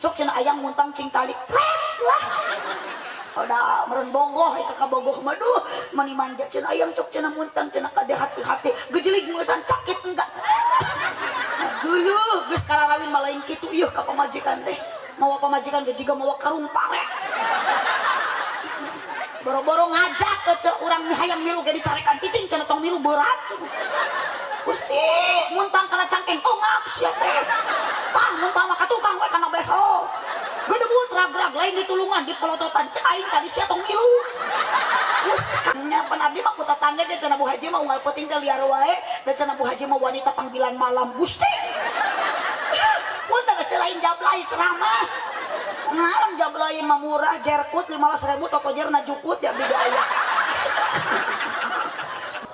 Sok cenah ayang muntang cing talik pret lah. Udah meureun bogoh ka kabogoh mah duh mani manja cenah ayang cok cenah muntang cenah kade hati-hati gejelig meusan sakit enggak. Geuleuh geus kararawin mah lain kitu ieu ka pamajikan teh. Mawa pamajikan ge jiga mawa karung pare. Boro-boro ngajak ke urang hayang milu ge dicarekan cicing cenah tong milu berat. Gusti muntang kana cangkeng ongap sia teh. Tah muntang mah ka tukang we kana behel. Gedebut rag-rag lain ditulungan dipolototan cek aing tadi sia tong milu. Gusti nya pan abdi mah ku tetangga ge cenah Bu Haji mah unggal peuting teh liar wae da cenah Bu Haji mah wanita panggilan malam. Gusti. Punten teh lain jablay ceramah. Naon jablay mah murah jerkut 15.000 totojerna jukut ya abdi aya.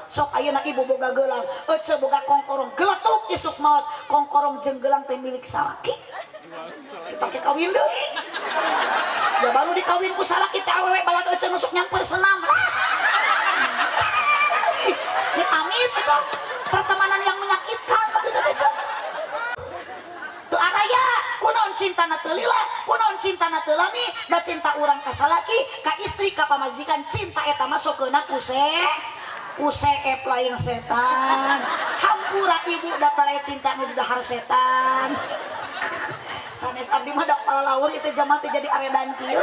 Sok ayeuna ibu boga gelang, ece boga kongkorong, geletuk isuk maot, kongkorong jeung gelang teh milik salaki. Dipake kawin deui. Ya baru dikawin ku salaki teh awewe balad ece nusuk nyamper senam lah. Ini amit itu pertemanan yang menyakitkan begitu teh. Tuh araya kunaon cintana teu lila, kunaon cintana teu lami, da cinta urang ka salaki, ka istri, ka pamajikan, cinta eta mah sokeuna ku seep lain setan. Hampura ibu datare cinta nu didahar setan. Sanes abdi mah dak palawur ieu teh jamaah teh jadi aredan kieu.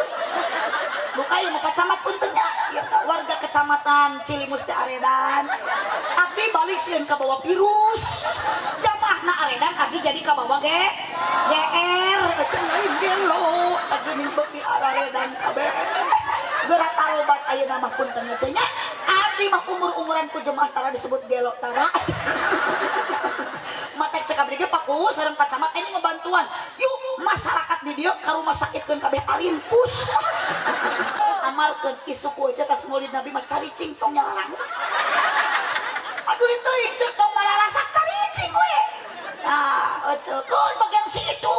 Duka ieu mah Pak Camat punten nya, ieu warga kecamatan Cilimus teh aredan. Abdi balik sieun ka bawa virus. Jamaahna aredan abdi jadi ka bawa ge GR cenah lain gelo tah geuning beuki araredan kabeh. Geura tarobat ayeuna mah punten nya nya. Abdi mah umur-umuran ku jemaah tara disebut gelo tara. Matak cek abdi ge Pak Kuwu sareng Pak Camat ini ngebantuan. Yuk masyarakat di dieu ka rumah sakitkeun kabeh arinpus. Amalkeun isuk ku aja tas maulid Nabi mah caricing tong nyalarang. Aduh teuing ceuk tong malarasak caricing we. Ah, ece keun bagian situ.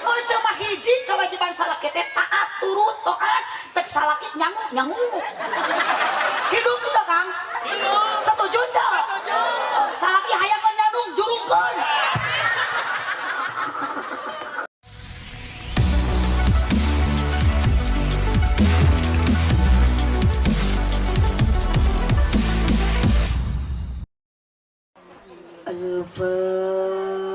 Ece mah hiji kewajiban salaki teh taat turut taat cek salaki nyangu nyangu. Hidup teu Kang? Hidup. Setuju teu? Setuju. Salaki hayang nyandung jurungkeun. Al-Fatihah.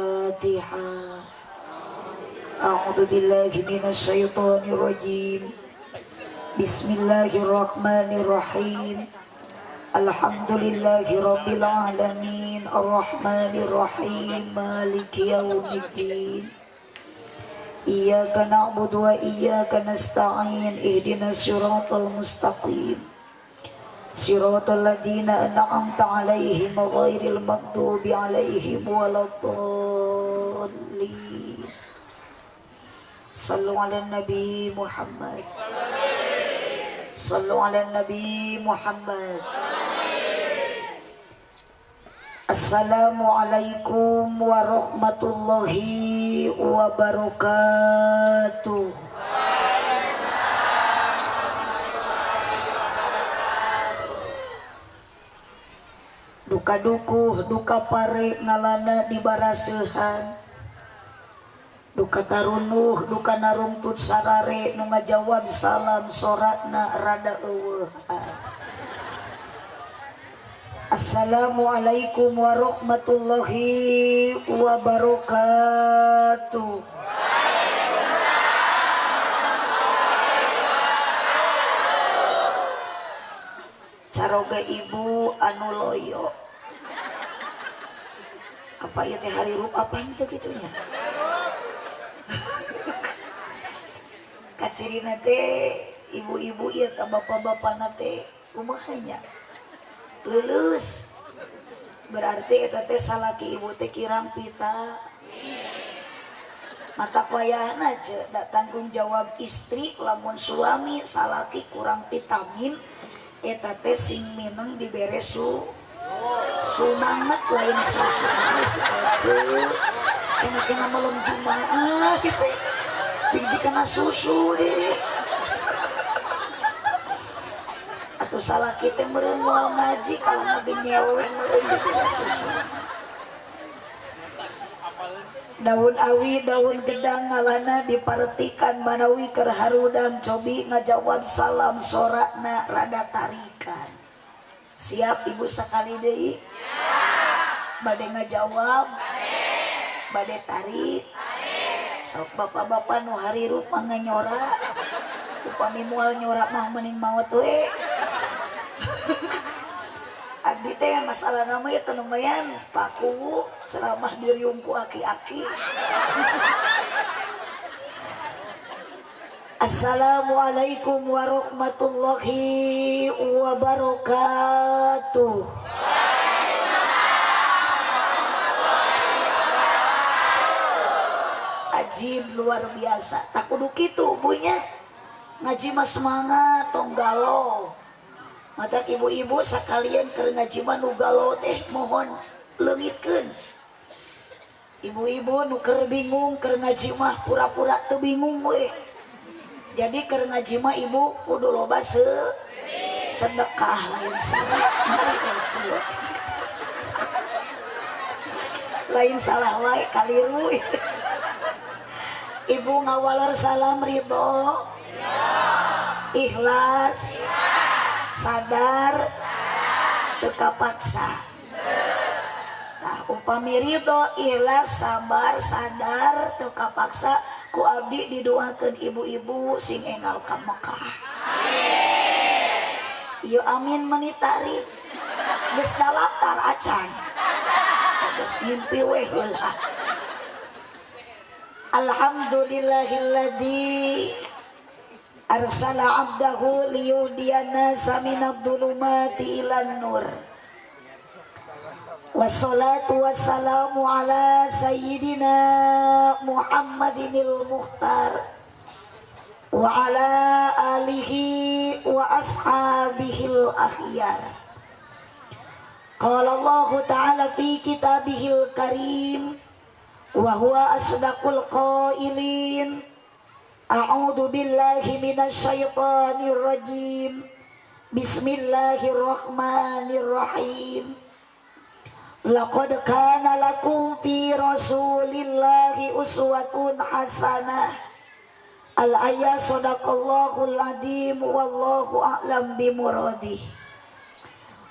A'udzu billahi minasyaitonir rajim. Bismillahirrahmanirrahim. Alhamdulillahi rabbil alamin arrahmanir rahim maliki yaumiddin. Iyyaka na'budu wa iyyaka nasta'in ihdinas siratal mustaqim. Siratal ladzina an'amta 'alaihim ghairil maghdubi 'alaihim waladdallin. Sallu 'ala nabi Muhammad. Sallu 'ala nabi Muhammad. Assalamualaikum warahmatullahi wabarakatuh. Duka dukuh, duka pare ngalana di baraseuhan. Duka tarunuh, duka narungtut sarare nu ngajawab salam soratna rada eueuhan. Assalamualaikum warahmatullahi wabarakatuh. Caroga ibu anu loyo. Apa ieu teh hari rup apa henteu kitu nya? Kacirina teh ibu-ibu ieu ka bapak-bapana teh kumaha nya? Lulus. Berarti eta teh salaki ibu teh kirang pita. Mata wayahna ce da tanggung jawab istri lamun suami salaki kurang vitamin eta teh sing mineng dibere sumanget lain susu si ece kena-kena malam jumaah gitu tinggi kena susu deh atau salah kita meureun moal ngaji kalau ngage nyewe meureun dikena susu. Daun awi daun gedang ngalana dipartikan manawi keur harudang cobi ngajawab salam sorakna rada tarikan. Siap ibu sakali deui? Bade ngajawab? Bade tarik? Sok bapak-bapak nu harirup mah nganyora. Upami moal nyora mah mending maot we. Abdi teh masalah nama ya lumayan paku ceramah diriung ku aki-aki. Assalamualaikum warahmatullahi wabarakatuh. Ajib luar biasa. Tak kudu kitu bunya. Ngaji mah semangat tong galau. Matak ibu-ibu sakalian keur ngaji mah nu galau teh mohon leungitkeun. Ibu-ibu nu keur bingung keur ngaji mah pura-pura teu bingung we. Jadi keur ngaji mah ibu kudu loba sedekah lain lain salah wae kaliru. Ibu ngawaler salam ridho, ikhlas, sadar, teu kapaksa. Tah upami ridho, ikhlas, sabar, sadar, teu kapaksa ku abdi didoakeun ibu-ibu sing enggal ka Mekah. Amin. Ieu amin meuni tarik. Geus daftar acan. Geus ngimpi we heula. Alhamdulillahilladzi arsala abdahu liyudiyan nasa minadh dhulumati ilan nur. Wassalatu wassalamu ala sayyidina Muhammadinil Mukhtar wa ala alihi wa ashabihil akhyar. Qala Allahu ta'ala fi kitabihil karim wa huwa asdaqul qailin. A'udzu billahi minasyaitonir rajim. Bismillahirrahmanirrahim. Laqad kana lakum fi rasulillahi uswatun hasanah. Al-ayat sadaqallahul azim wallahu a'lam bimuradih.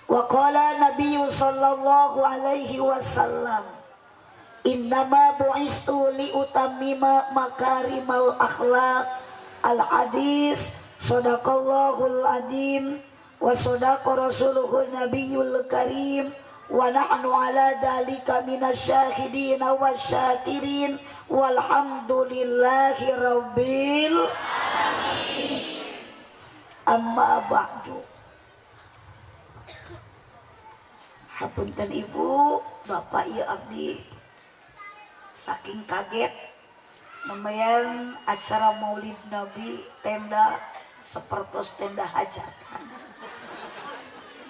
Wa qala nabiyyu sallallahu alaihi wasallam, innama bu'istu liutammima makarimal akhlaq. Al-hadis sadaqallahul azim wa sadaqa rasuluhun nabiyul karim. Wa nahnu ala dalika minasyahidin wasyakirin walhamdulillahi rabbil alamin. Amma ba'du. Hapunten ibu, bapak ieu abdi saking kaget lumayan acara Maulid Nabi tenda sepertos tenda hajatan.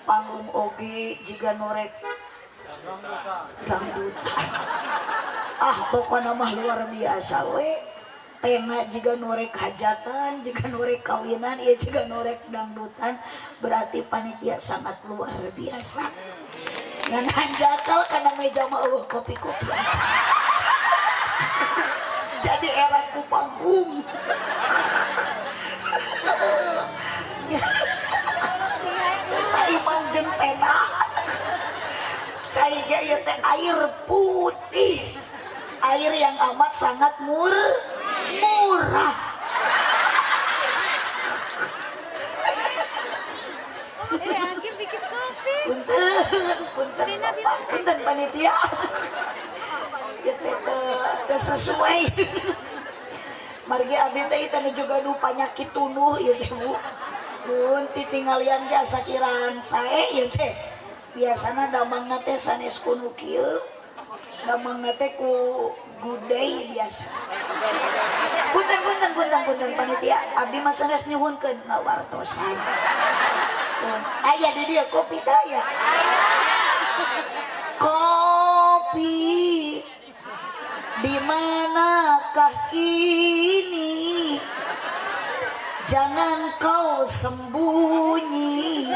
Panggung oge jiga norek dangdutan. Ah pokoknya mah luar biasa we. Tema jiga norek hajatan, jiga norek kawinan, iya jiga norek dangdutan. Berarti panitia sangat luar biasa. Ngan hanjakal karena meja mah eueuh kopi-kopi aja. Jadi era ku panggung. Saimang jeung tenda. Saya ieu teh air putih. Air yang amat sangat murah. Anggi bikin kopi. Punten, punten bapak, punten panitia. Ya teh sesuai. Margi abdi teh tanu juga nu panyakit tunuh ieu teh Bu. Mun titinggalian ge asa kirang sae ieu teh. Biasana damangna teh sanes ku nu kieu. Damangna teh ku gudei biasa. Punten punten punten punten panitia, abdi mah sanes nyuhunkeun ngawartosan. Aya di dieu kopi teh aya. Kopi di manakah kini? Jangan kau sembunyi,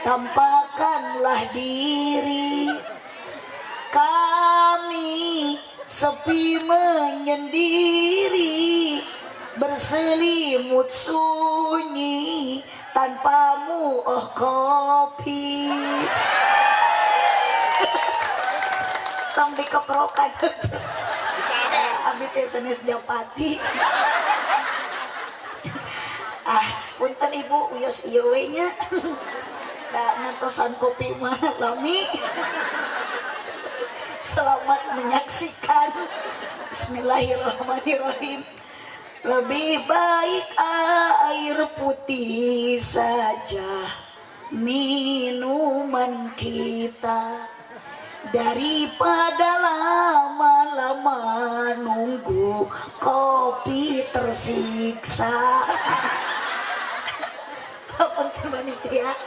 tampakkanlah diri. Kami Sepi menyendiri, berselimut sunyi, tanpamu oh kopi. Tong dikeprokan. Abi teh sanes Japati. Ah, punten ibu wios ieu we nya. Da ngantosan kopi mah lami. Selamat menyaksikan. Bismillahirrahmanirrahim. Lebih baik air putih saja minuman kita, daripada lama-lama nunggu kopi tersiksa. Punten panitia,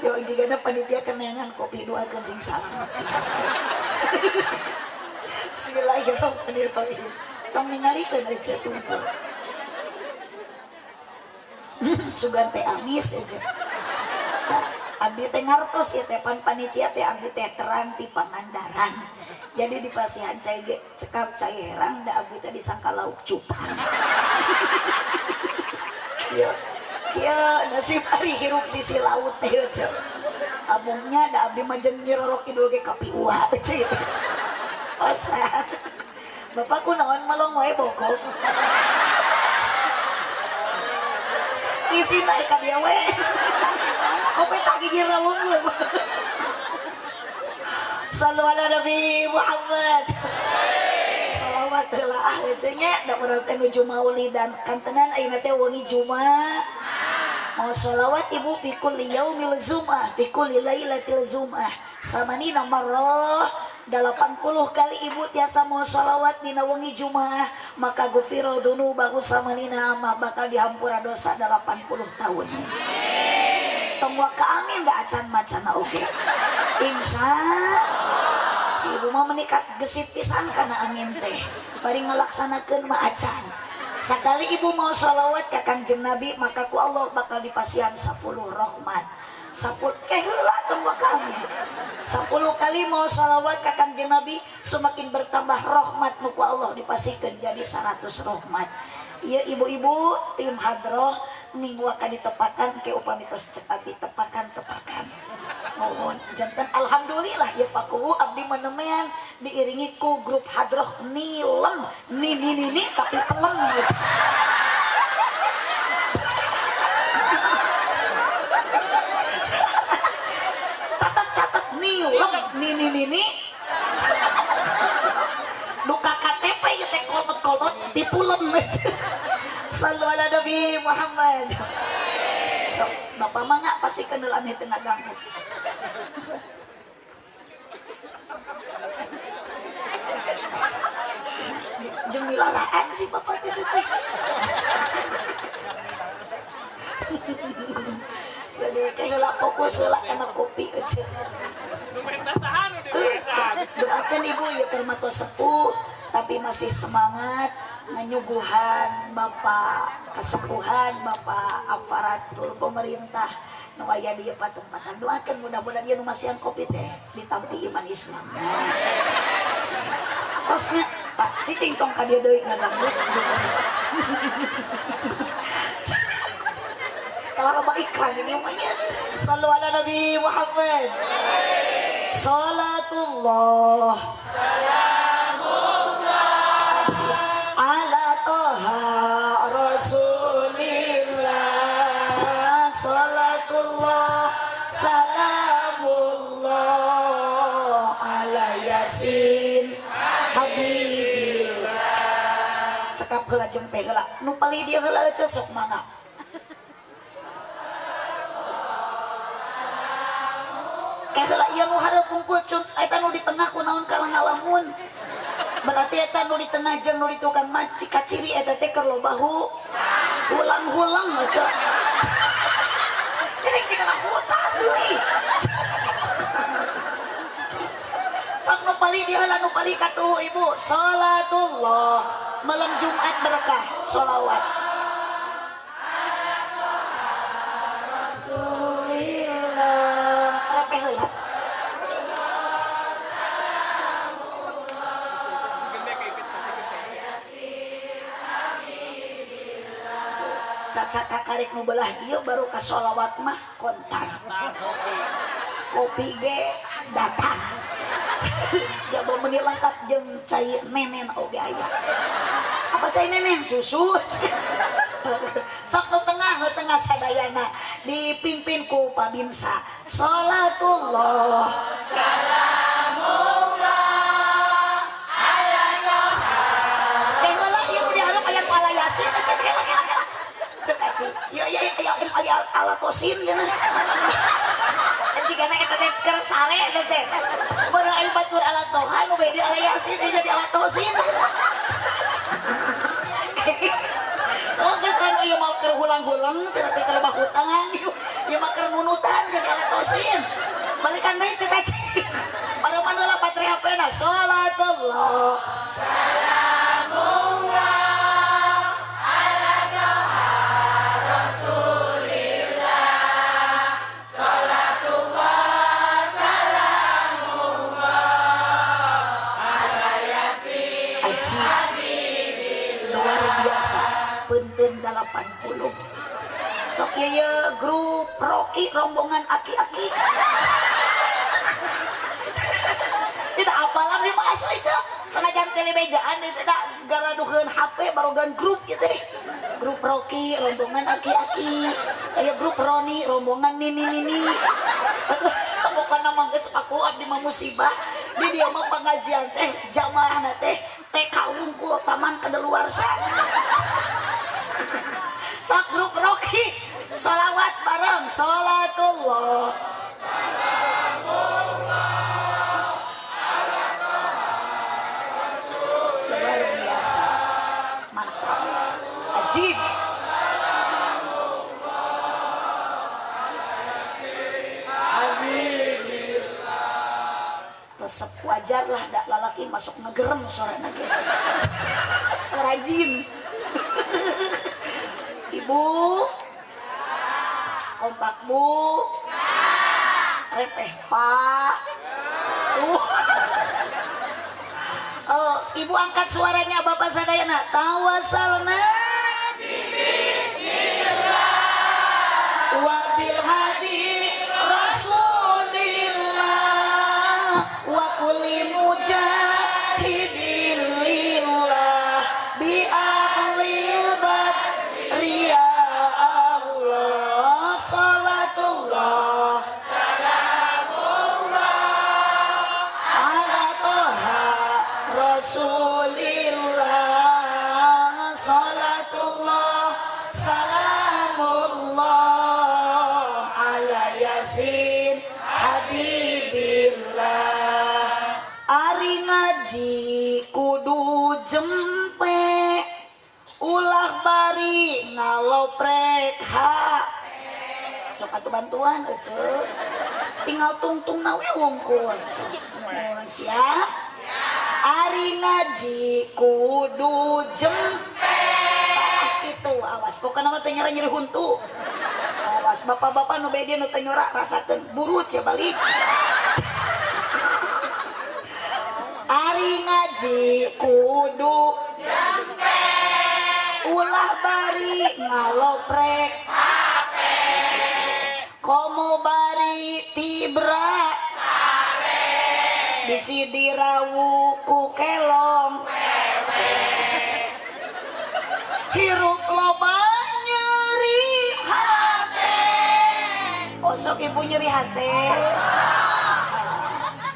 yo jigana panitia kenangan kopi doakeun sing salamet sing hasil. Bismillahirrahmanirrahim. Tong ningalikeun aja tunggu. Sugan teh amis aja. Abdi teh ngartos ya teh pan panitia teh abdi teh terang ti Pangandaran. Jadi di pasihan cai ge cekap cai herang da abdi teh disangka lauk cupang. Kieu kieu nasib ari hirup sisi laut teh eueuh. Abongnya da abdi mah jeung Nyi Roro Kidul ge kapiuah eueuh. Osa. Bapak kunaon melong wae bogok. Isina ka dia we. Kopi tak gigir rawung. Sallu ala Nabi Muhammad. Salawat heula ah heueuh nya da urang teh nuju maulidan kantenan ayeuna teh wengi Jumat. Mau salawat ibu fi kulli yaumil jum'ah fi kulli lailatil jum'ah samanina marrah 80 kali ibu tiasa mau salawat dina wengi Jumaah maka gufiro dunubahu samanina ama bakal dihampura dosa 80 tahun. Tong waka amin da acan macana oge. Insya si ibu mah menikat gesit pisan kana amin teh bari ngalaksanakeun mah acan. Sakali ibu mau salawat ka Kangjeng Nabi maka ku Allah bakal dipasihan 10 rahmat. 10 heula tong waka amin. 10 kali mau salawat ka Kangjeng Nabi semakin bertambah rahmat nu ku Allah dipasihkeun jadi 100 rahmat. Ieu ibu-ibu tim hadroh ning waka ditepakan ke upami tos cek abdi tepakan-tepakan. Mohon janten alhamdulillah ya Pak Kuwu abdi menemean diiringi ku grup hadroh nilem ni ni ni, ni tapi pelem. Catat-catat nilem ni ni ni ni. Duka KTP ya teh kolot-kolot dipulem. Sallu ala Nabi Muhammad. So, bapak mah nggak pasti kenal ame teu ngaganggu. Jeung milaraan sih bapak teh teh. Jadi kayak fokus heula kana kopi aja. Nu minta saha nu dipesan. Doakeun ibu ya keur mah tos sepuh tapi masih semangat nganyuguhan bapak kesepuhan bapak aparatur pemerintah nu aya di patempatan. Doakeun mudah-mudahan ieu nu masihan kopi teh ditampi iman Islam. Tosnya Pak cicing tong ka dieu deui ngaganggu. Kalau loba iklan ini namanya. Sallu ala Nabi Muhammad. Salatullah salamullah ala toha Rasulillah. Salatullah salamullah ala Yasin Habibillah. Cekap heula jeung teh heula nu palih dieu heula eueuh sok mangga. Kaheula ieu nu hareup bungkul cun eta nu di tengah kunaon kalah ngalamun. Berarti eta nu di tengah jeung nu di tukang maci kaciri eta teh keur loba hulang-hulang aja. Ini kana hutang deui. Sok nu palih dieu heula nu palih katuhu ibu. Salatullah malam Jumat berkah sholawat. Sholawat cacaka karik nu belah dieu baru ka sholawat mah kontan. Kopi ge datang. Jaba meuni lengkap jeung cai nenen oge aya. Apa cai nenen? Susu. Sok nu tengah sadayana dipimpin ku Pabinsa. Salatullah salamullah ala Toha. Heula ieu nu dihareup aya nu ala Yasin teh cek kela kela kela. Teu kaci. Ieu ieu aya aya ala Tosin cenah. Jigana eta teh keur sare eta teh. Baru aya batur ala Toha nu bedi ala Yasin jadi ala Tosin. Oh geus anu ieu mah keur hulang-hulang cenah teh kalebah hutang ieu mah keur nunutan jadi ala Tosin. Balikan deui teh kaci. Paraman heula baterai HP-na salatullah salamullah ala Toha Rasulillah. Salatullah salamullah ala Yasin Habibillah. Luar biasa punten 80. Sok ieu grup Rocky rombongan aki-aki. Tidak apalah di mah asli cek. Senajan telebejaan tidak garaduheun HP barogan grup gitu. Grup Rocky rombongan aki-aki. Aya grup Roni rombongan nini-nini. Pokona mah geus paku abdi mah musibah. Di dieu mah pangajian teh jamaahna teh TK wungkul taman kedaluarsa. Sok grup Rocky sholawat bareng salatullah salamullah ala Toha Rasulillah. Luar biasa mantap ajib. Resep wajar lah dak lalaki masuk ngegerem suara nage suara jin. Ibu kompak bu repeh pak. Oh, ibu angkat suaranya bapak sadayana tawasalna bismillah wabil hadi rasulillah wa kulli mujahidin lillah bi ahlil badri ya Allah. Salatullah salamullah ala Toha Rasulillah. Salatullah salamullah ala Yasin Habibillah. Ari ngaji kudu jempe ulah bari ngaloprek ha. Sok atuh bantuan ece tinggal tungtung nawe wungkul. Nuhun siap. Ari ngaji kudu jempe itu awas pokokna mah teu nyeri huntu. Awas bapak-bapak nu bede nu teu nyorak rasakeun burut ya balik. Ari ngaji kudu jempe ulah bari ngaloprek HP komo bari tibra sare bisi dirawu ku kelong hirup loba nyeri hate. Osok ibu nyeri hate.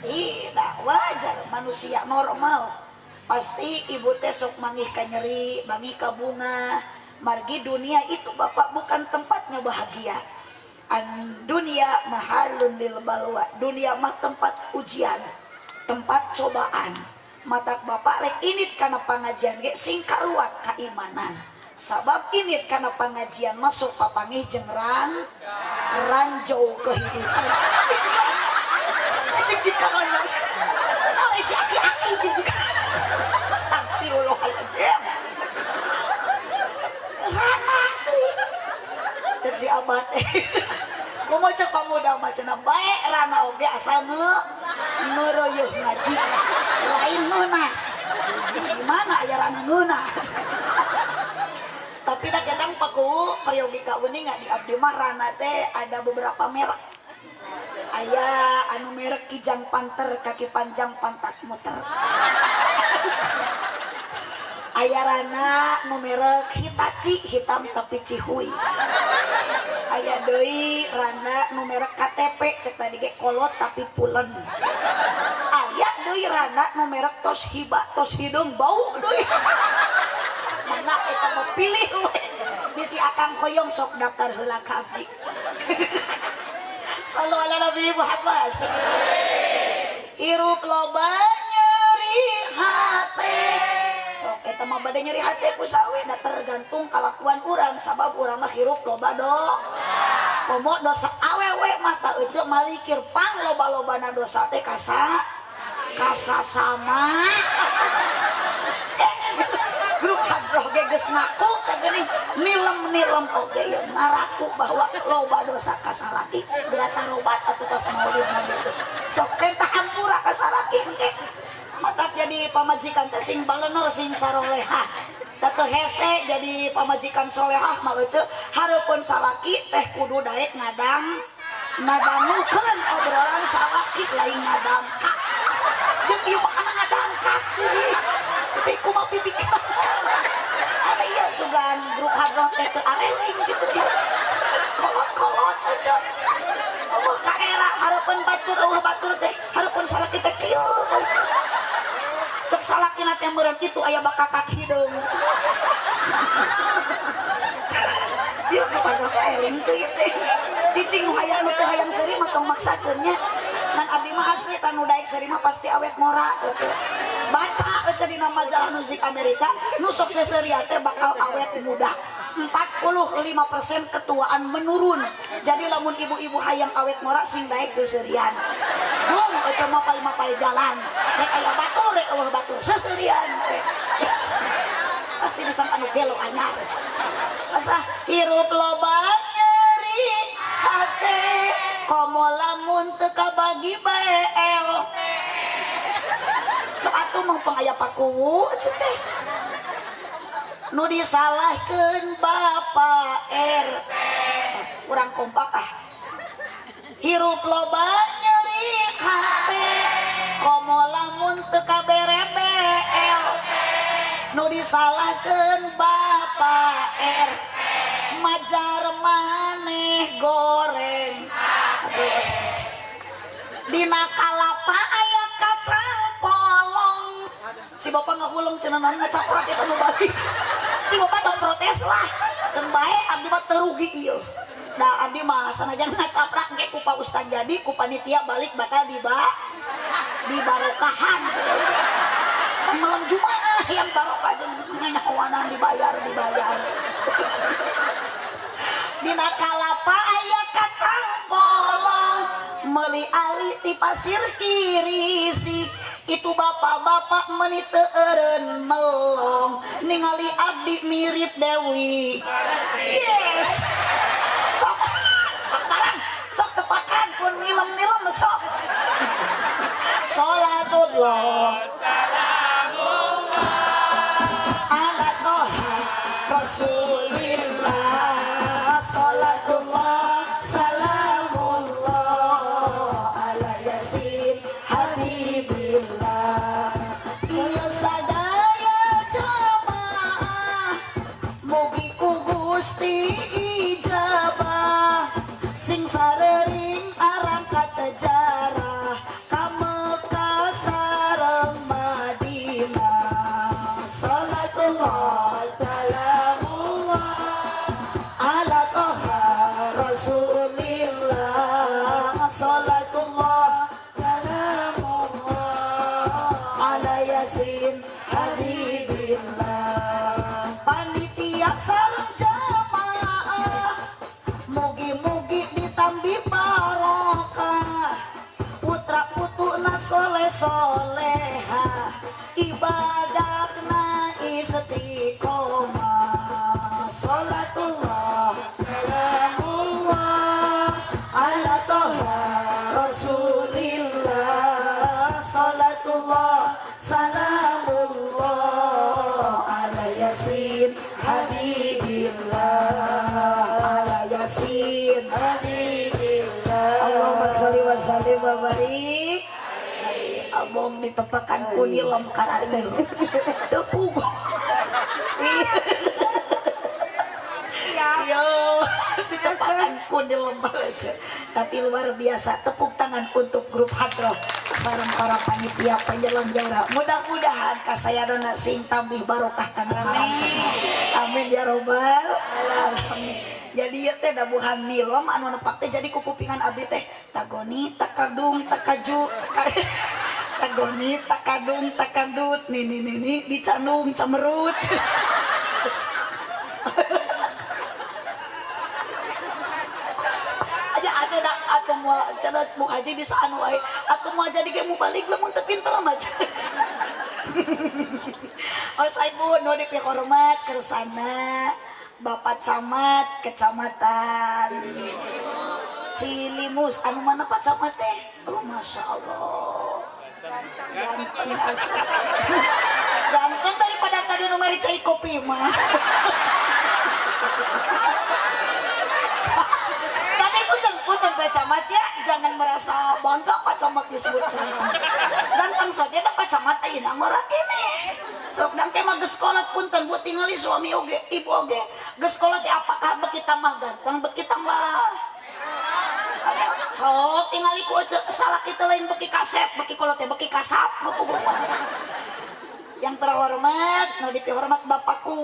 Tidak wajar manusia normal pasti ibu teh sok mangih ka nyeri, mangih ka bunga. Margi dunia itu bapak bukan tempatnya bahagia. An dunia mahalun lil balwa. Dunia mah tempat ujian, tempat cobaan. Matak bapak rek init kana pangajian ge sing karuat kaimanan. Sabab init kana pangajian masuk papangih jeung ranjau kehidupan. Cek jika oleh si aki-aki juga. Astagfirullahaladzim. Rana cek si abah teh. Kumaha cek pamuda mah cenah bae rana oge asal ngeroyeuh ngaji. Lain ngeunah. Gimana aya rana ngeunah. Tapi Tapi dah kadang paku peryogi kauninga di abdi mah rana teh ada beberapa merek. Aya anu merek Kijang Panter kaki panjang pantat muter. Aya rana nu merek Hitachi hitam tapi cihui. Aya deui rana nu merek KTP cek tadi ge kolot tapi pulen. Aya deui rana nu merek tos hiba tos hidung bau deui. Mangga kita mau pilih we. Bisi akang hoyong sok daftar heula ka abdi. Sallu ala Nabi Muhammad. Hirup loba nyeri hate. Sok eta mah bade nyeri hate ku sawe da tergantung kalakuan urang sabab urang mah hirup loba do. Komo dosa awewe mah ta euceu malikir pang loba-lobana dosa teh kasa sama. Grup hadroh ge geus ngaku teh geuning nilem-nilem oge ieu ngaraku bahwa loba dosa ka salaki geura tarobat atuh tos maulid mah gitu. Sok teh hampura ka salaki engke. Matak jadi pamajikan teh sing balener sing sarolehah. Da teu hese jadi pamajikan solehah mah euceu hareupeun salaki teh kudu daek ngadang ngadangukeun obrolan salaki lain ngadangkak. Jeung ieu mah kana ngadangkak ieu. Teh kumaha pipikiran. Ada ieu sugan grup hadroh teh teu areling gitu dia. Kolot-kolot aja. Eueuh ka era hareupeun batur eueuh batur teh hareupeun salaki teh kieu. Cek salakina teh meureun kitu aya bakakak hideung. Ieu kumaha teh eling teh ieu teh. Cicing nu hayang nu teu hayang seuri mah tong maksakeun nya. Ngan abdi mah asli tanu daek seuri mah pasti awet ngora euceu. Baca euceu dina majalah musik Amerika nu sok seseuria teh bakal awet muda. 45% ketuaan menurun. Jadi lamun ibu-ibu hayang awet ngora sing daek seserian. Jung euceu mapay-mapay jalan. Rek aya batur rek eueuh batur seserian teh. Pasti disangka anu gelo anyar. Asa hirup loba nyeri hate komo lamun teu kabagi BL. Sok atuh mah pangaya pakuwu teh. Nu disalahkeun Bapak RT. Kurang kompak ah. Hirup loba nyeri hate komo lamun teu kabere BL. Nu disalahkeun Bapak RT. Majar maneh goreng. Terus dina kalapa aya kacang polong. Si bapak ngahuleng cenah naon ngacaprak eta nu balik. Si bapak tong protes lah. Keun bae abdi mah teu rugi ieu. Da abdi mah sanajan ngacaprak engke ku Pak Ustad jadi ku panitia balik bakal dibarokahan. Malam Jumaah yang barokah jeung nyanyawanan dibayar. Dina kalapa aya kacang polong meuli ali ti pasir kirisik. Itu bapak-bapak meni teu eureun melong ningali abdi mirip Dewi. Yes. Sok sok barang sok tepakan pun nilem-nilem sok. Salatullah salamullah ala toha Rasulillah. Salatullah salamullah ala Yasin Habibillah. Ieu sadaya jamaah mugi ku Gusti ijabah sing sarering arangkat jarah ka Mekah sareng Madinah. Salatullah salamullah ala toha Rasulillah. Salatullah salamullah ala Yasin Habibillah. Panitia sareng jamaah mugi-mugi ditambi barokah putra putuna soleh soleha ibadahna istiqomah. Salatullah salamullah ala toha Rasulillah. Salatullah salamullah ala Yasin Habibillah. yasin. Allahumma sholli wa sallim wa barik. Abong ditepakan ku nilem kararieu. Teu puguh. Yo, ditepakan ku nilem aja. Tapi luar biasa, tepuk tangan untuk grup Hadroh sareng para panitia penyelenggara. Mudah-mudahan kasayana sing tambih barokah kana malam. Amin ya robbal alamin. Jadi ieu teh dabuhan nilem anu nepak teh jadi kukupingan abdi teh tagoni takadung takaju tagoni takadung takadut nini nini dicandung camerut. Aja aja dak atuh moal cenah Bu Haji bisa anu wae atuh moal jadi ge mubalik lamun teu pinter mah. Oh saibu nu dipihormat kersana Bapak Camat Kecamatan Cilimus anu mana Pak Camat teh? Oh Masya Allah ganteng asli. Ganteng daripada tadi nu meri cai kopi mah. Tapi punten Pak Camat ya, jangan merasa bangga Pak Camat disebut ganteng. Ganteng soalnya da Pak Camat ayeuna ngora keneh. Sok dang teh mah geus kolot punten bu tingali suami oge, ibu oge. Geus kolot teh apakah beki tambah ganteng, beki tambah sok tingali ku salah kita lain beki kasep, beki kolot teh beki kasap nu puguh mah. Yang terhormat, nu dipihormat bapakku,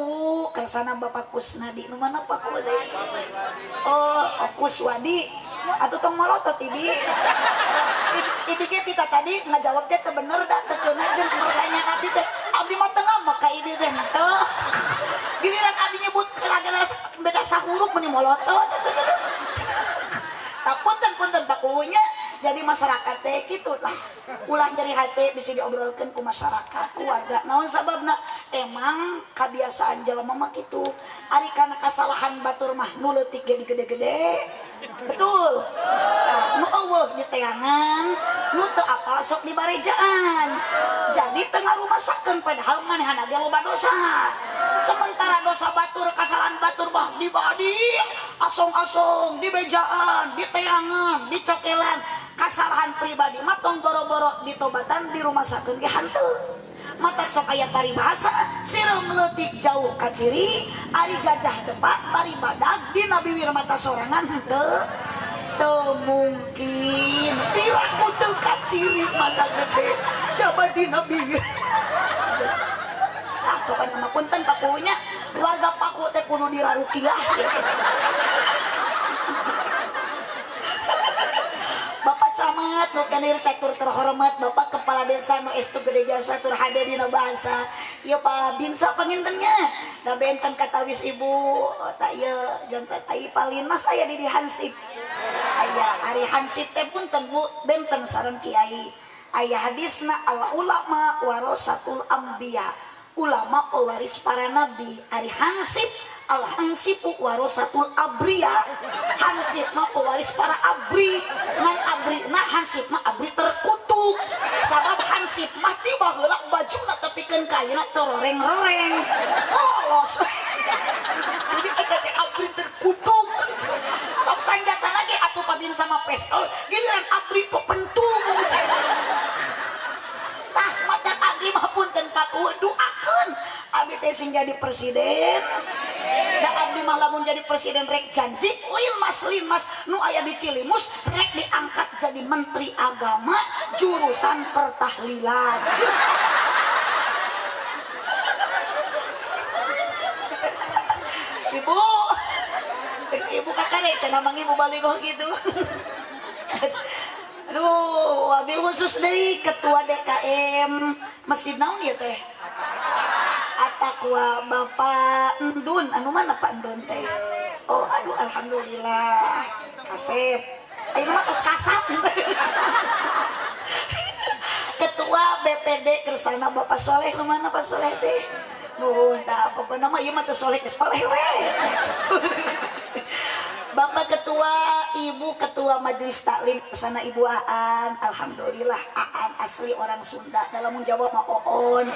kersana Bapak Kusnadi. Nu mana Pak Ku teh? Oh, Kuswadi. Atuh tong molotot ibi. Ibi ge tita tadi ngajawab teh teu bener da teu keuna jeung pertanyaan abdi teh. Abdi mah teu ngambek ka ibi teh henteu. Giliran abdi nyebut kira-kira beda sahurup meuni molotot. Tak punten Pak Kuwunya. Jadi masyarakat teh kitu lah. Ulah nyeri hati bisa diobrolkeun ku masyarakat, ku warga. Naon sababna? Emang kebiasaan jelema mah kitu. Ari kana kasalahan batur mah nu leutik ge digede-gede. Betul. Nah, nu eueuh diteangan, nu teu apal sok dibarejaan. Jadi teu ngarumasakeun padahal manehna ge loba dosa. Sementara dosa batur, kasalahan batur mah dibadi, asong-asong, dibejaan, diteangan, dicokelan. Kasalahan pribadi mah tong boro-boro ditobatan dirumasakeun ge hanteu. Matak sok aya paribahasa sireum leutik jauh ka ciri, ari gajah depak bari badag dina biwir mata sorangan henteu teu mungkin. Piraku teu ka ciri mata gede coba dina biwir. Ah pokona mah punten Pakunya, warga Paku teh kudu dirarukiah. Bapak Camat nu kanir catur terhormat, Bapak Kepala Desa nu estu gede jasa tur hade dina bahasa. Ieu Pak Binsa pangintennya. Da benten katawis ibu tak ieu jantan ai palin mas aya di Hansip. Aya ari Hansip teh punten Bu benten sareng kiai. Aya hadisna al ulama warasatul anbiya. Ulama pewaris para nabi. Ari Hansip al hansipu warasatul abriya. Hansip mah pewaris para abri. Ngan abri nah hansip mah abri terkutuk. Sabab hansip mah tiba heula bajuna tepikeun kaina tororeng-roreng. Polos. Jadi eta teh abri terkutuk. Sok sanjata lagi atuh pabin sama pistol, giliran abri pepentung. Tah mata abdi mah punten Paku doakeun abdi teh sing jadi presiden. Da abdi mah lamun jadi presiden rek janji linmas nu aya di Cilimus rek diangkat jadi menteri agama jurusan pertahlilan. Ibu, cek si ibu kakare cenah mang ibu baligoh gitu. Aduh, wabil khusus deui ketua DKM Masjid naon ieu teh? Atakwa Bapak Endun, anu mana Pak Endun teh? Oh, aduh alhamdulillah. Kasep. Ayeuna mah tos kasap. Ketua BPD Kersana Bapak Soleh, nu mana Pak Soleh teh? Nuhun tah pokona mah ieu mah teu soleh ke soleh we. Bapak Ketua, Ibu Ketua Majelis Taklim sana Ibu Aan, alhamdulillah Aan asli orang Sunda, dalam menjawab mah oon.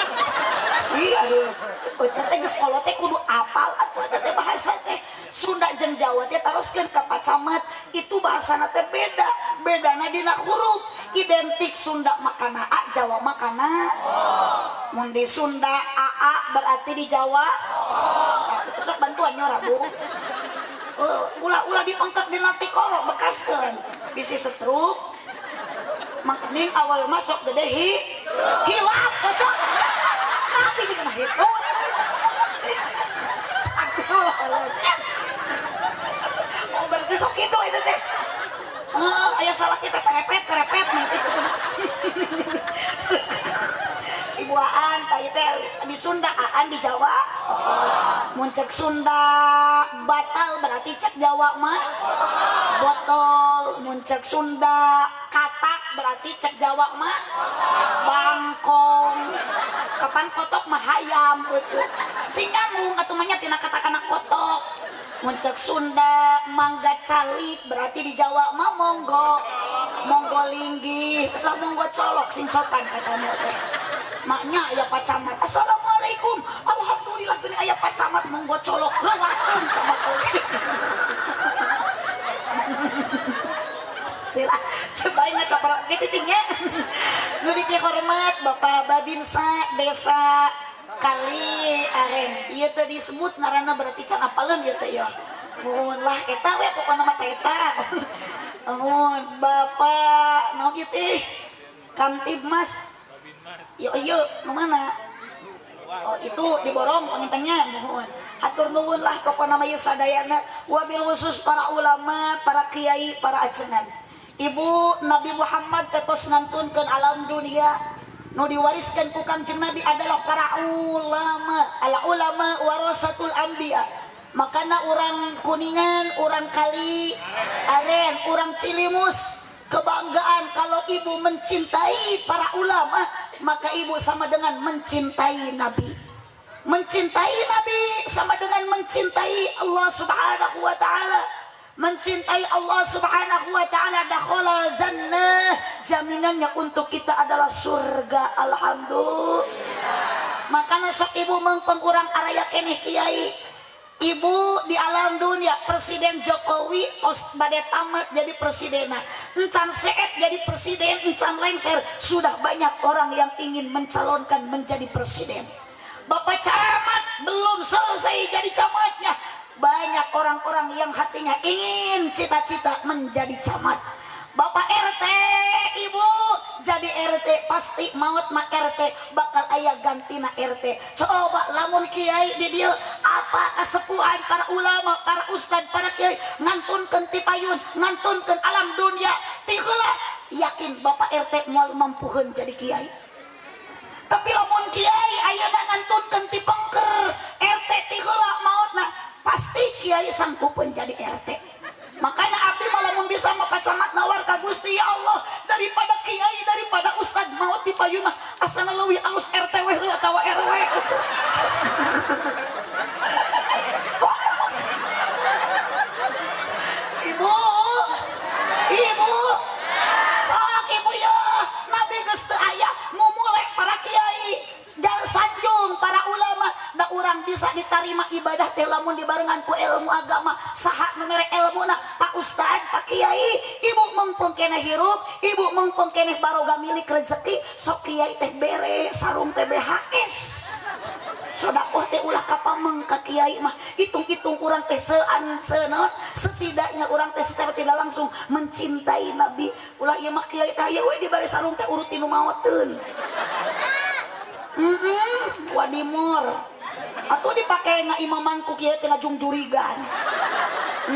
Ih aduh, teh geus kolot teh kudu apal atuh eta teh bahasa teh Sunda jeung Taroskeun Jawa teh taroskeun ka Pak Camat itu bahasana teh beda bedana dina huruf identik Sunda makana A Jawa makana mun di Sunda AA berarti di Jawa oh. Sok bantuan nyora Bu ulah-ulah dipengkek dina tikoro bekaskeun bisi setruk mangkening awal masuk gede hilap kocok nanti juga nah itu oh berarti sok itu teh ayah salah kita kerepet nanti Ibu Aan tadi teh di Sunda Aan di Jawa mun cek Sunda batal berarti cek Jawa mah botol mun cek Sunda katak berarti cek Jawa mah bangkong kapan kotok mah hayam sing nyambung atuh mah nya tina kata-kana kotok mun cek Sunda mangga calik berarti di Jawa mah monggo monggo linggih lah monggo colok sing sopan katamu teh maknya aya Pak Camat assalamualaikum alhamdulillah geuning aya Pak Camat monggo colok rawaskeun camat oge sila coba ngacaprok ge cicing nya nu dipihormat Bapak Babinsa Desa Kali Aren ieu teh disebut ngaranna berarti can apaleun ieu teh ya muhun lah eta we pokona mah teh eta muhun Bapak naon ieu teh Kamtibmas yo yo mana oh itu diborong pangintengnya muhun hatur nuhun lah pokona mah ieu sadayana wabil khusus para ulama para kiai para ajengan ibu Nabi Muhammad tetos ngantunkeun alam dunia nu diwariskan ku Kangjeng Nabi adalah para ulama al ulama warasatul anbiya makana urang Kuningan urang Kali Aren urang Cilimus kebanggaan kalau ibu mencintai para ulama maka ibu sama dengan mencintai Nabi mencintai Nabi sama dengan mencintai Allah Subhanahu wa taala mencintai Allah Subhanahu wa taala dakhala jannah jaminannya untuk kita adalah surga alhamdulillah makana sok ibu mengpeng urang araya keneh kiai ibu di alam dunia Presiden Jokowi os bade tamat jadi presidenna encan seet jadi presiden encan lengser sudah banyak orang yang ingin mencalonkan menjadi presiden Bapak Camat belum selesai jadi camatnya banyak orang-orang yang hatinya ingin cita-cita menjadi camat Bapak RT ibu jadi RT pasti maut mah RT bakal aya gantina RT coba lamun kiai di dieu apa kasepuhan para ulama para ustad para kiai ngantunkeun ti payun ngantunkeun alam dunia ti heula yakin Bapak RT moal mampuheun jadi kiai tapi lamun kiai ayeuna ngantunkeun ti pengker RT ti heula mautna pasti kiai sanggupeun jadi RT makanya abdi malah mun bisa mah Pak Camat nawar ka Gusti ya Allah daripada kiai daripada ustad maut di payun mah asana leuwih alus RT we heula atawa RW ibu ibu sok ibu ya Nabi geus teu aya mumule para kiai sanjung para ulama da urang bisa ditarima ibadah teh lamun dibarengan ku ilmu agama saha nu mere ilmuna Pak Ustad Pak Kiai ibu mengpeng keneh hirup ibu mengpeng keneh baroga milik rezeki sok kiai teh bere sarung teh BHS sodakoh teh ulah kapameng ka kiai mah hitung-hitung urang teh sean senaon setidaknya urang teh secara tidak langsung mencintai Nabi ulah ieu mah kiai teh aya we dibere sarung teh urutin nu maoteun wadimur atau dipakai ngaimaman ku kiai teh ngajungjurigan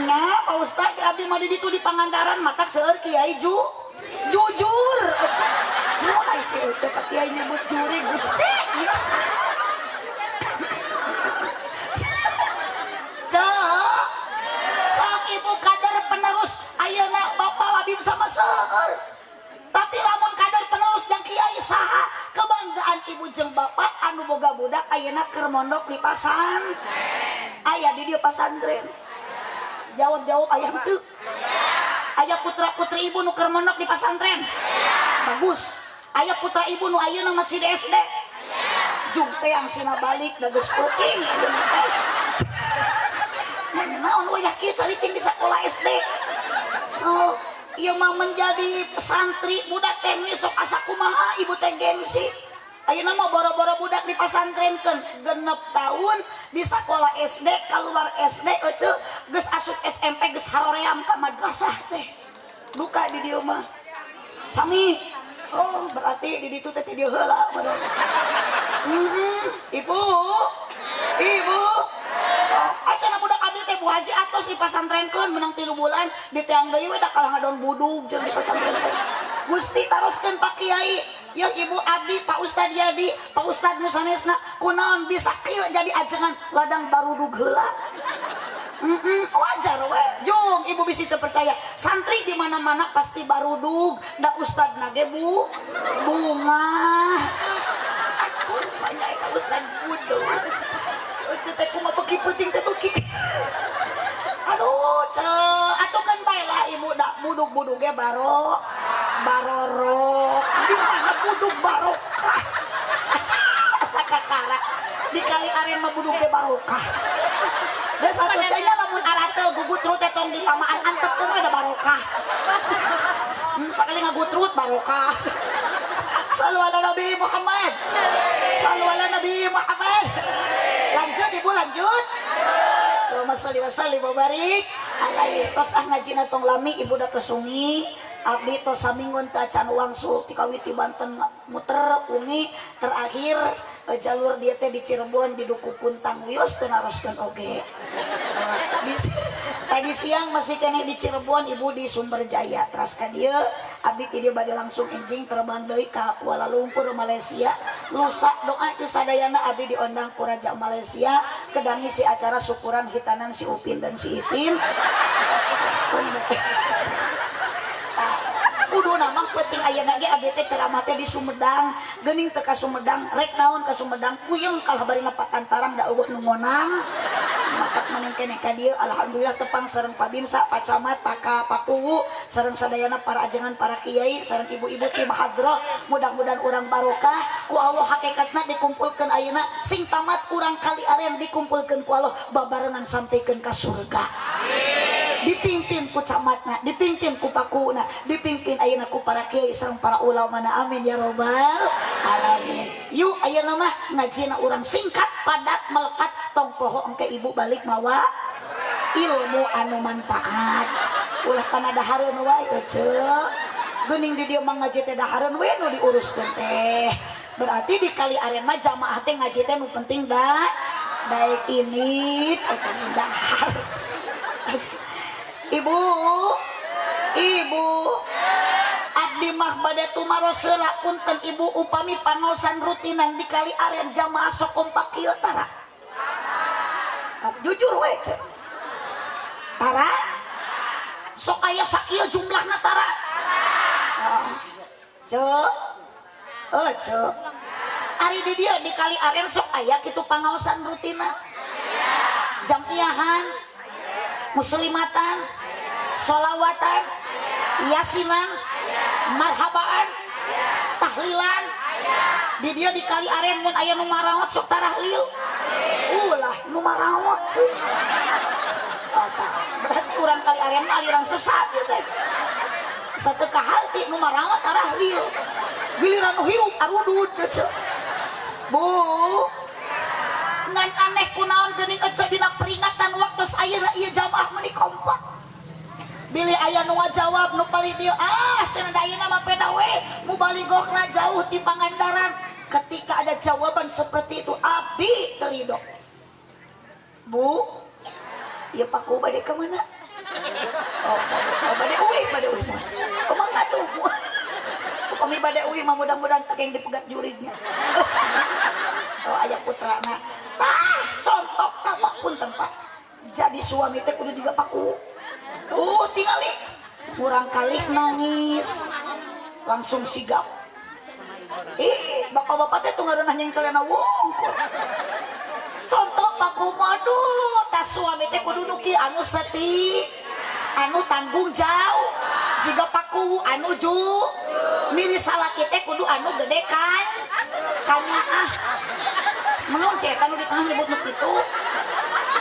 nah Pak Ustad abdi mah di ditu di Pangandaran matak seueur kiai jujur mulai sih coba kiai nyebut juri Gusti cek sok ibu kader penerus ayeuna Bapak Habib sama seueur tapi lamun kader penerus yang kiai saha kebanggaan ibu jeung bapak anu boga budak ayeuna keur mondok di pasantren aya di dieu pasantren jawab-jawab aya henteu aya putra-putri ibu nu keur mondok di pasantren bagus aya putra ibu nu ayeuna masih di SD jung teh yang sina balik da geus peuting ayeuna teh naon we wayah kieu caricing di sekolah SD. So, ieu mah menjadi santri budak teh sok asa kumaha ibu teh gengsi. Ayeuna mah boro-boro budak dipasantrenkeun 6 tahun di sekolah SD keluar SD euceu geus asup SMP geus haroream ka madrasah teh. Duka di dieu mah. Sami. Oh, berarti di ditu teh ti dieu heula meureun. Ibu. Ibu. So, acan budak abdi teh Bu Haji atos dipasantrenkeun menang 3 bulan di teang deui we da kalah ngadon budug jeung dipasantren teh. Gusti taroskeun Pak Kiai. Ya ibu abdi Pak Ustad Yadi, Pak Ustad nu sanesna kunaon bisa kieu jadi ajengan ladang barudug heula. Wajar we. Jung ibu bisi teu percaya. Santri di mana-mana pasti barudug, da ustadna ge bu bunga. Aduh, banyak eta ustad budug. Si Ucu teh kumaha beuki peuting teh beuki. Aduh, ce, atuh keun bae lah ibu da budug-budug ge baro barorok. Di mana budug barokah? Asa kakara. Di kali aren mah budug ge barokah. Geus satu cenah lamun aratel gugutrut teh tong ditamaan antepkeun we da barokah. Sakali ngagutrut barokah. Sallu ala Nabi Muhammad. Sallu ala Nabi Muhammad. Lanjut ibu lanjut. Allahumma sholli wa sallim wa barik alaihi. Tos ah ngajina tong lami ibu da tersungi. Abdi tos samingun teh acan wangsul ti kawiti Banten muter ungi terakhir jalur dia teh di Cirebon di Duku Puntang wios teu naroskeun oge. Tadi siang masih keneh di Cirebon ibu di Sumberjaya. Teras ka dieu abdi ti dieu bade langsung enjing terbang deui ka Kuala Lumpur Malaysia. Lusa doa ti sadayana abdi diondang ku Raja Malaysia kedangi si acara syukuran hitanan si Upin dan si Ipin. Kuduna mah penting ayeuna ge abdi teh ceramah teh di Sumedang, geuning teu ka Sumedang, rek naon ka Sumedang, puyeng kalah bari pakantarang da eueuh nu ngonang. Matak maneng keneh ka dieu alhamdulillah tepang sareng Pak Binsa, Pak Camat, Pak Ka, Pak Kuwu, sareng sadayana para ajengan, para kiai, sareng ibu-ibu tim hadroh. Mudah-mudahan urang barokah ku Allah hakikatna dikumpulkeun ayeuna sing tamat urang kali aren dikumpulkeun ku Allah babarengan sampikeun ka surga. Amin. Dipimpin ku camatna, dipimpin ku pakuna, dipimpin ayeuna ku para kiai sareng para ulama na amin ya robbal alamin. Yuk ayeuna mah ngajina urang singkat padat melekat tong poho engke ibu balik mawa ilmu anu manfaat. Ulah kana dahareun wae eceu. Geuning di dieu mah ngaji teh dahareun we nu diuruskeun teh. Berarti di kali aren mah jamaah teh ngaji teh nu penting da daek ini eceu dahar. Ibu, ibu, abdi mah bade tumaros heula punten ibu upami pangaosan rutinan di kali aren jamaah sok kompak kieu tara. Jujur we ce. Tara? Sok aya sakieu jumlahna tara. Ce. Ce. Ari di dieu di kali aren sok aya kitu pangaosan rutinan. Jamiahan, muslimatan, solawatan, yasinan, marhabaan, tahlilan. Di dia di kali aren mun aya nu maraot sok tarahlil. Ulah nu maraot sih. Berarti urang kali aren mah aliran sesat ieu teh. Sateu kaharti nu maraot tarahlil. Giliran nu hirup arudud eceu. Bu, ngan aneh kunaon geuning eceu dina peringatan waktu ayeuna ieu jamaah meuni kompak. Bilih aya nu ngajawab nu palih dieu ah cenah da ayeuna mah peda we mubalighohna jauh ti Pangandaran. Ketika ada jawaban seperti itu abdi teu ridho. Bu, ieu paku bade ka mana? Oh, bade uih, bade uih mah. Kumaha tuh? Upami bade uih mah mudah-mudahan teu keng dipegat jurignya. Oh, aya putrana. Tah, contok ka Pak punten Pak. Jadi suami teh kudu juga paku. Tuh tingali kurang kali nangis langsung sigap. Ih, bapak-bapak teh tuh ngaranah yang celana wungkul. Contoh paku madu tas suami teh kudu nu kieu anu seti, anu tanggung jawab. Jiga paku anu ju miri salaki teh kudu anu gede kan kanyaah. Menurut si eta nu di tengah nyebut nu kitu.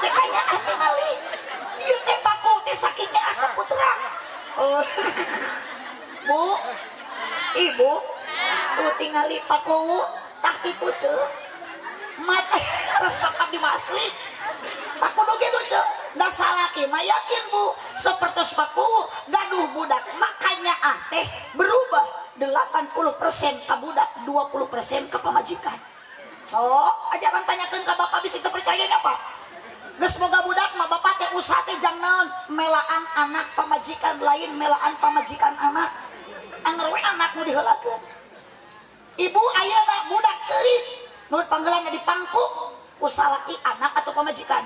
Teh kanyaah tingali. Ieu teh sakitnya ah ka putra. Oh. Bu, ibu, tuh tingali paku tah kitu ceu. Mata resep abdi mah asli. Tak kudu kitu ceu. Da salaki mah yakin bu, sapertos paku gaduh budak makanya ah teh berubah 80% ka budak, 20% ka pamajikan. So, ajaran tanyakeun ka bapak bisi teu percaya nya Pak. Geus boga budak mah bapak teh usaha teh jang naon? Melaan anak pamajikan lain melaan pamajikan anak. Anger we anak nu diheulakeun. Ibu ayeuna budak ceurik, nu panggelanna dipangku ku salaki anak atau pamajikan.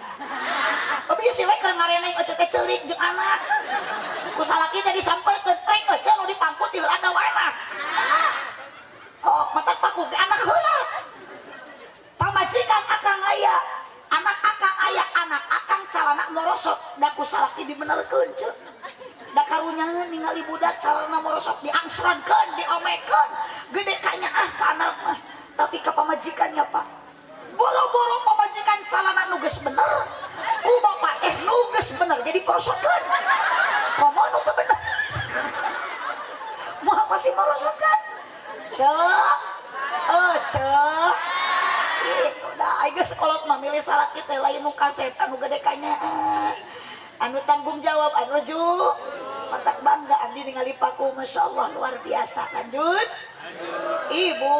Bisi we keur ngareneng ece teh ceurik jeung anak. Ku salaki teh disamperkeun, rek ece nu dipangku ti heula atawa anak. Oh, matak paku ge anak heula. Pamajikan akang aya, anak akang aya, anak akang calana morosot, da ku salaki dibenerkeun ceu. Da karunyaeun ningali budak calana morosot diangsrankeun, diomekeun, gede kanyaah ka anak mah. Tapi ka pamajikannya Pak, boro-boro pamajikan calana nu geus bener, ku bapak teh nu geus bener jadi porosotkeun. Komo nu teu bener. Moal pasti morosotkeun. Ceu, ceu. Itu dah, aing geus kolot mah milih salaki teh lain nu kaset anu gede kanyaah. Anu tanggung jawab, anu ju. Matak bangga abdi ningali paku, Masya Allah luar biasa. Lanjut. Ibu.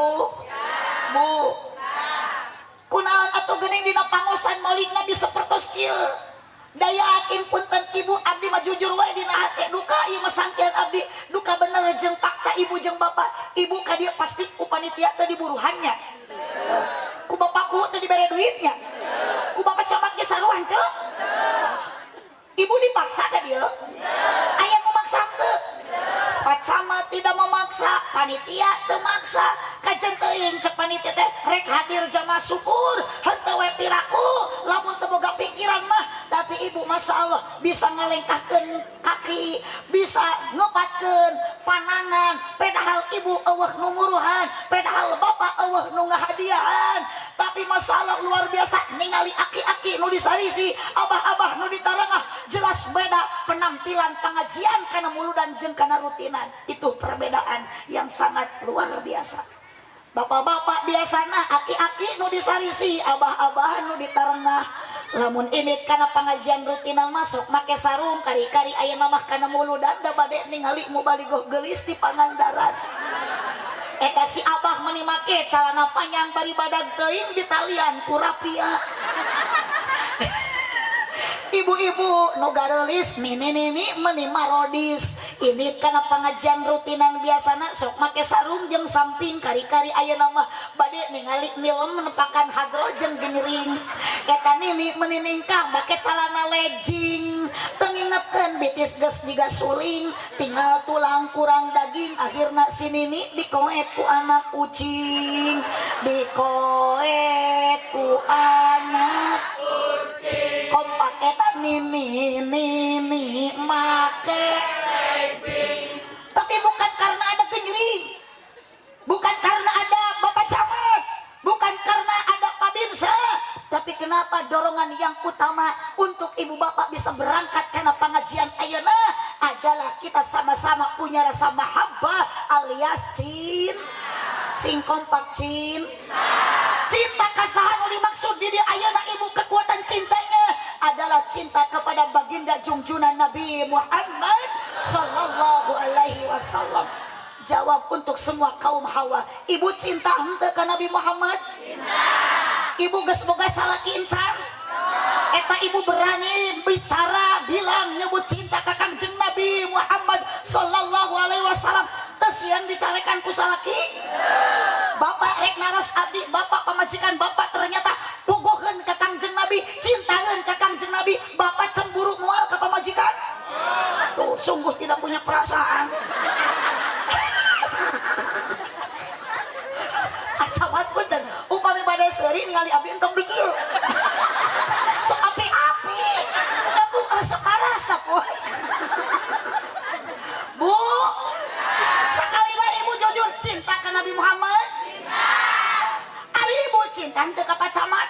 Bu. Kunaon atuh geuning dina pangosan Maulid Nabi sapertos kieu. Da yakin punten ibu abdi mah jujur wae dina hate duka ieu mah sangkian abdi duka bener jeung fakta ibu jeung bapak. Ibu ka dieu pasti ku panitia teh diburuhannya. Ku bapakku teh dibere duitnya. Ku bapak camat ge saruan teu. Ibu dipaksa ka dieu? Aya nu maksa teu? Pak camat tidak memaksa, panitia teu maksa. Kajen teuing cek panitia teh rek hadir jamaah syukur, henteu we piraku, lamun teu boga pikiran mah. Tapi ibu Masya Allah bisa ngalengkahkeun kaki, bisa ngepatkeun panangan, padahal ibu eueuh nu muruhan, padahal bapak eueuh nu ngahadiahan. Tapi Masya Allah luar biasa ningali aki-aki nu disarisi, abah-abah nu ditarangah, jelas beda penampilan pengajian kana muludan jeung kana rutinan. Itu perbedaan yang sangat luar biasa. Bapak-bapak biasana aki-aki nu disarisi, abah-abah nu ditarengah. Lamun ini kana pengajian rutinan masuk make sarung kari-kari ayeuna mah kana muludan da bade ningali mubaligoh geulis di Pangandaran. Eta si abah meuni make calana panjang bari badag teuing ditalian ku rapia. Ibu-ibu nu gareulis nini-nini meuni marodis. Ini kana pengajian rutinan biasana sok make sarung jeung samping kari-kari ayeuna mah bade ningali nilem nepakan hadroh jeung gengering. Eta nini meuni ningkah make calana legging, teu ngingetkeun bitis geus jiga suling, tinggal tulang kurang daging, akhirna si nini dikoet ku anak ucing, dikoet ku anak ucing. Kompak eta nini nini make. Tapi bukan karena ada genjering, bukan karena ada bapak camat, bukan karena ada Babinsa, tapi kenapa dorongan yang utama untuk ibu bapak bisa berangkat karena pengajian ayeuna adalah kita sama-sama punya rasa mahabbah alias cinta. Sing kompak cinta. Cinta kasahan nu dimaksud di dieu ayeuna ibu kekuatan cintanya adalah cinta kepada baginda junjungan Nabi Muhammad sallallahu alaihi wasallam. Jawab untuk semua kaum Hawa, ibu cinta henteu ka Nabi Muhammad? Cinta. Ibu geus boga salaki incan? Eta ibu berani bicara bilang nyebut cinta ka Kangjeng Nabi Muhammad sallallahu alaihi wasallam. Teu sieun dicarekan ku salaki? Bapak rek naros abdi, bapak pamajikan bapak ternyata bogoheun ka Kangjeng Nabi, cintaeun ka Kangjeng Nabi, bapak cemburu moal ka pamajikan? Tuh, sungguh tidak punya perasaan. Acamat punten, upami bade seuri ningali abdi entong deukeuh. Sok api-api. Kamu resep karasa pun. Bu, sekali lagi ibu jujur cinta ke Nabi Muhammad? Cinta. Ari ibu cinta henteu ka Pak Camat?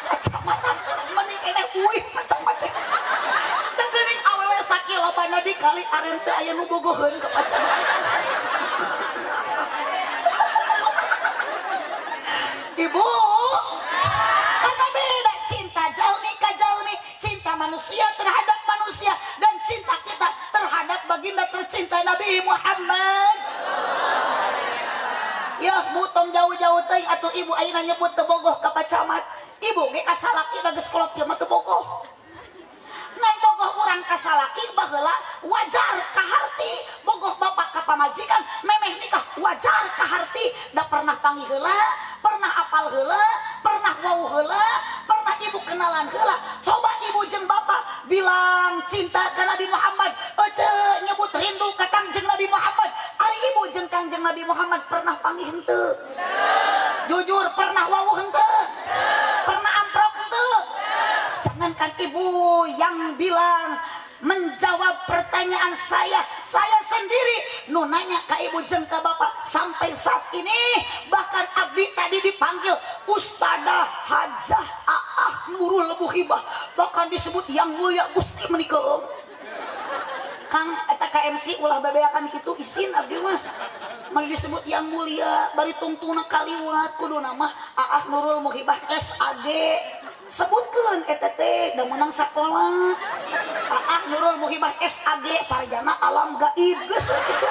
Pak Camat mending keneh uih Pak Camat teh. Sekali-kali aren teu aya nu bogoheun ka Pak Camat. Ibu, karena beda cinta jalmi ka jalmi, cinta manusia terhadap manusia dan cinta kita terhadap baginda tercinta Nabi Muhammad. Ya, bu tong jauh-jauh teuing atuh ibu ayeuna nyebut teu bogoh ka Pak Camat. Ibu ge ka salaki da geus kolot kieu mah teu bogoh. Ngan bogoh urang ka salaki baheula wajar kaharti, bogoh bapak ka pamajikan memeh nikah wajar kaharti, da pernah panggih heula, pernah apal heula, pernah wau heula, pernah ibu kenalan heula. Coba ibu jeung bapak bilang cinta ka Nabi Muhammad, ece nyebut rindu ka Kangjeng Nabi Muhammad. Ari ibu jeung Kangjeng Nabi Muhammad pernah panggih henteu? Jujur pernah wau henteu? Pernah amprok henteu? Jangankan ibu yang bilang menjawab pertanyaan saya sendiri nu nanya ka ibu jeung ka bapak sampai saat ini, bahkan abdi tadi dipanggil Ustadzah Hajah Aah Nurul Muhibah, bahkan disebut yang mulia Gusti menika. Kang eta KMC ulah bebeakan kitu isin abdi mah. Mari disebut yang mulia bari tungtungna kaliwat kuduna mah Aah Nurul Muhibah SAG. Sebutkeun eta teh da meunang sakola. Aah Nurul Muhibah SAG sarjana alam gaib geus kitu.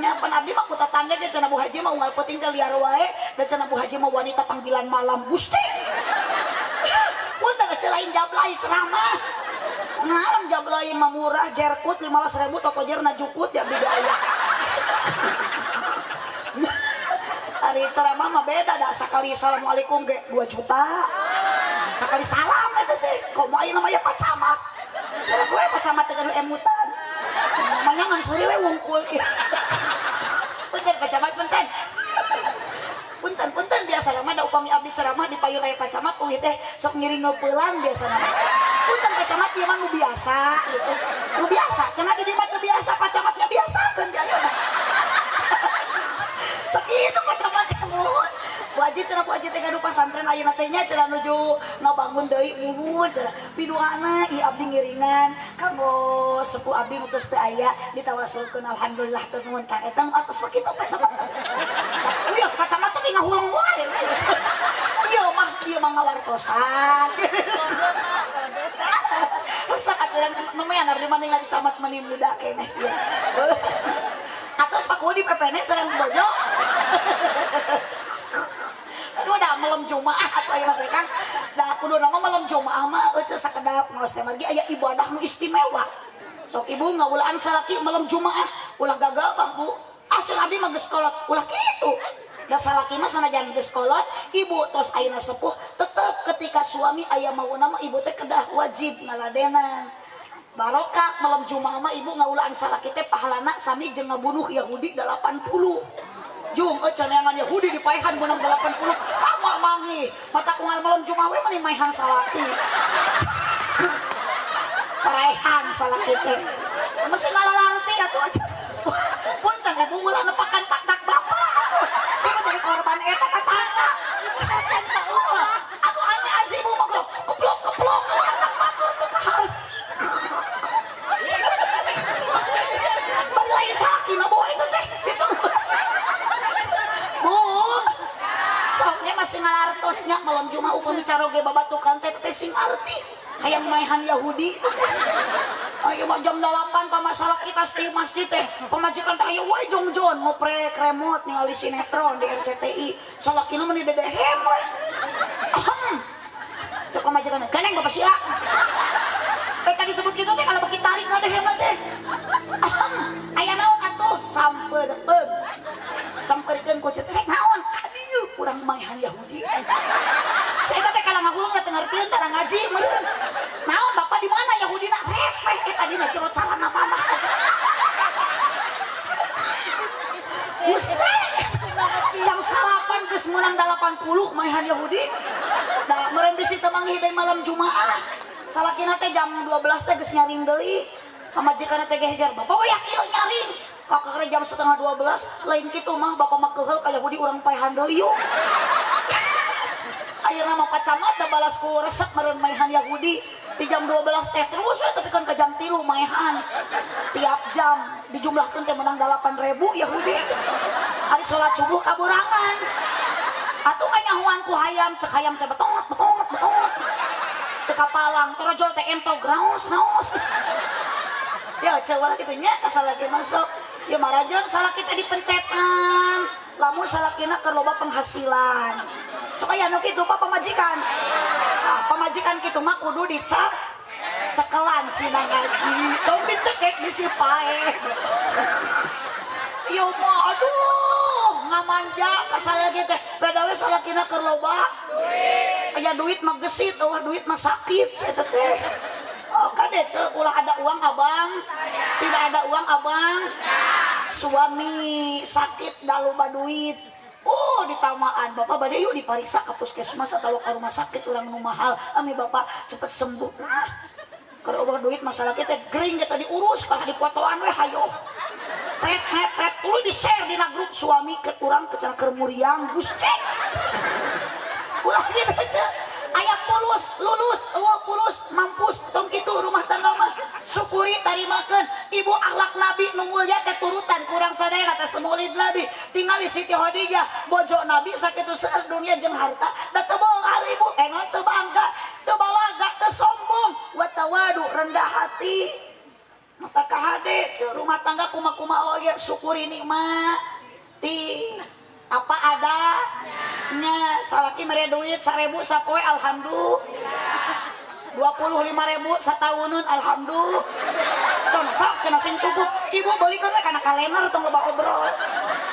Nya pan abdi mah ku tatangga ge cenah Bu Haji mah unggal peuting teh liar wae da cenah Bu Haji mah wanita panggilan malam Gusti. Punten cenah lain jablay ceramah. Naon jablay mah murah jerkut 15.000 totojer na jukut ya abdi gaya. Hari ceramah mah beda dah, sekali assalamualaikum ge 2 juta. Sekali salam eta teh, komo ayeuna mah ya Pak Camat. Gara gue Pak Camat teh gaduh emutan. Namanya ngan seuri we wungkul. Punten Pak Camat punten. Punten punten biasa mah da upami abdi ceramah di payun aya Pak Camat euy teh sok ngiring ngeupelan biasa mah. Punten Pak Camat ieu mah nu biasa gitu. Nu biasa, cenah di dieu mah teu biasa, Pak Camatnya biasakeun di ayeuna. Sakitu Pak Camat muhun. Bu Haji cenah Bu Haji teh gaduh pasantren ayeuna teh nya cenah nuju ngabangun deui muhun cenah. Piduana ieu abdi ngiringan kanggo sepuh abdi nu tos teu aya ditawasulkeun alhamdulillah teu nuhun ka eta nu atos mah kitu Pak Camat. Wios Pak Camat teh ngahuleng wae. Ieu mah ngawartosan. Resep aturan lumayan abdi mah ningali camat meni muda keneh ieu. Atos Pak Wudi PPN sareng bojo. Aduh da malam Jumaah atuh aya mah teh Kang. Da kuduna mah malam Jumaah mah eueuh sakedap ngaos teh margi aya ibadah nu istimewa. Sok ibu ngaulaan salaki malam Jumaah ulah gagabah Bu. Ah cenah abdi mah geus kolot, ulah kitu. Da salaki mah sanajan geus kolot, ibu tos ayeuna sepuh tetep ketika suami aya mauna mah ibu teh kedah wajib ngaladenan. Barokah malam Jumaah mah ibu ngaulaan salaki teh pahalana sami jeung ngabunuh Yahudi 80. Jung euy cenah Yahudi dipaehan menang 80. Ah moal manggih. Mata unggal malam Jumaah we mah maehan salaki. Parehan salaki teh. Mesti ngalalarti atuh. Punten ibu ulah nepakan tak-tak bapak atuh. Siapa jadi korban eta tetangga. Atuh aneh aja ibu mah keplok-keplok lantak batur teu kahar. Bari lain salaki mah bawa itu teh. Itu. Bu. Soknya masih ngalartosnya malam Jumaah upami caroge babatukan teh teh sing arti. Hayang maehan Yahudi. Ayo mah jam 8 pamasalah kita di masjid teh. Pamajikan teh aya we jongjon ngoprek remote ningali sinetron di RCTI. Salakina mah didedehem we. Cek pamajikan ganeng bapak sia. Tadi disebut gitu teh kalau beki tarik ngadehem teh. Aya naon atuh sampeurkeun. Sampeurkeun ku teh naon kadieu urang maehan Yahudi. Saya teh kalau ngahulung teh ngartieun tara ngaji meureun. Naon bapak di mana Yahudina repeh eta dina cerot calana mama. Gusti jam salapan geus meunang 80 maehan Yahudi. Da meureun bisi teu manggih deui malam Jumaah. Salakina teh jam 12 teh geus nyaring deui. Pamajikanna teh geger, bapak we kieu nyaring. Kakak jam 11:30 lain kitu mah bapak mah keuheul ka Yahudi urang paehan deui yuk. Ayeuna mah Pak Camat da balas ku resep meureun maehan Yahudi di jam 12 teh terus we tapi kan ke jam 3 maehan. Tiap jam dijumlahkeun teh menang 8.000 Yahudi. Ari salat subuh kaburangan. Atuh kanyahoan ku hayam cek hayam teh betot betot betot. Teu kapalang torojol teh entog raos raos. Ya coba kitu nya salaki masuk. Ya marajeun salaki teh dipencetan. Lamun salakina keur loba penghasilan. Sok aya nu kitu Pak pamajikan. Nah, pamajikan kitu mah kudu dicak cekelan sina ngaji. Tong dicekek di si pae. Ieu mah aduh ngamanja ka salaki teh. Beda we salakina keur loba duit. Aya duit mah gesit, eueuh duit mah sakit eta teh. Oh, kadet ulah ada uang abang, tidak ada uang abang, suami sakit dah loba duit. Oh ditamaan bapak bade yuk diperiksa ke puskesmas atau ke rumah sakit urang nu mahal, ami bapak cepet sembuh. Nah, keur eueuh duit masalah kita gering kita diurus kalah dipotoan we hayo. Ret ret ret tuluy di-share dina grup suami ke urang ke cenah keur muriang Gusti. Ulah kitu ceu. Aya pulus, lulus, eueuh pulus, mampus, tong kitu rumah tangga mah. Syukuri tarimakeun. Ibu akhlak Nabi nu mulia teh turutan kurang sadaya teh semulid Nabi. Tingali Siti Khadijah, bojo Nabi sakitu seueur dunia jeung harta, da teu beunghar ibu, engon teu bangga, teu balaga, teu sombong, wa tawadu rendah hati. Mata kahade rumah tangga kuma-kuma oge syukuri nikmat. Ti apa ada nya salaki mere duit 1000 sapoe alhamdulillah 25.000 satauneun alhamdulillah. Cenah sok cenah sing cukup ibu beulikeun we kana kalender tong loba obrol.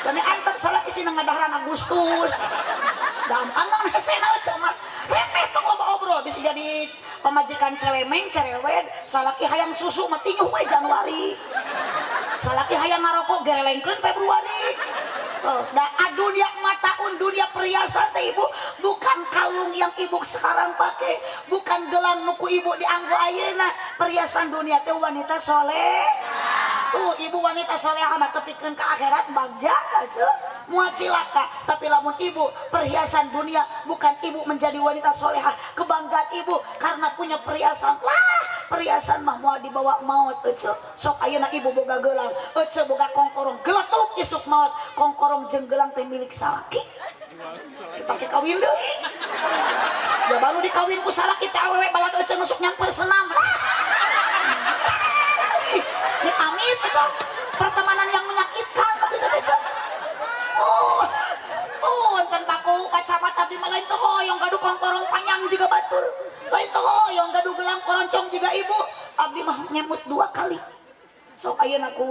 Demi antep salaki sina ngadaharan Agustus. Gampang nang hesena cenah. Hepeh tong loba obrol bisa jadi pamajikan celemeng cerewet salaki hayang susu mah tinyuh we Januari. Salaki hayang ngarokok gerelengkeun Februari. So, da dunia mataun dunia perhiasan teh ibu bukan kalung yang ibu sekarang pakai, bukan gelang nuku ibu dianggo ayeuna. Perhiasan dunia teh wanita soleh. Tuh ibu wanita soleh mah tepikeun ka akhirat bagja atuh moal cilaka. Tapi lamun ibu perhiasan dunia bukan ibu menjadi wanita solehah, kebanggaan ibu karena punya perhiasan. Lah perhiasan mah moal dibawa maut eceu. Sok ayeuna ibu boga gelang, eceu boga kongkorong, geletuk isuk maut. Kongkorong jeung gelang teh milik salaki. Dipake kawin deui. Ya baru dikawin ku salaki teh awewe balad eceu nusuk nyamper senam. Lah. Ini amit itu pertemanan yang menyakitkan begitu teh. Oh, oh wonten paku kacamat abdi mah lain teh hoyong gaduh kongkorong panjang jiga batur. Lain teh hoyong gaduh gelang koroncong jiga ibu. Abdi mah ngemut 2 kali. Sok ayeuna ku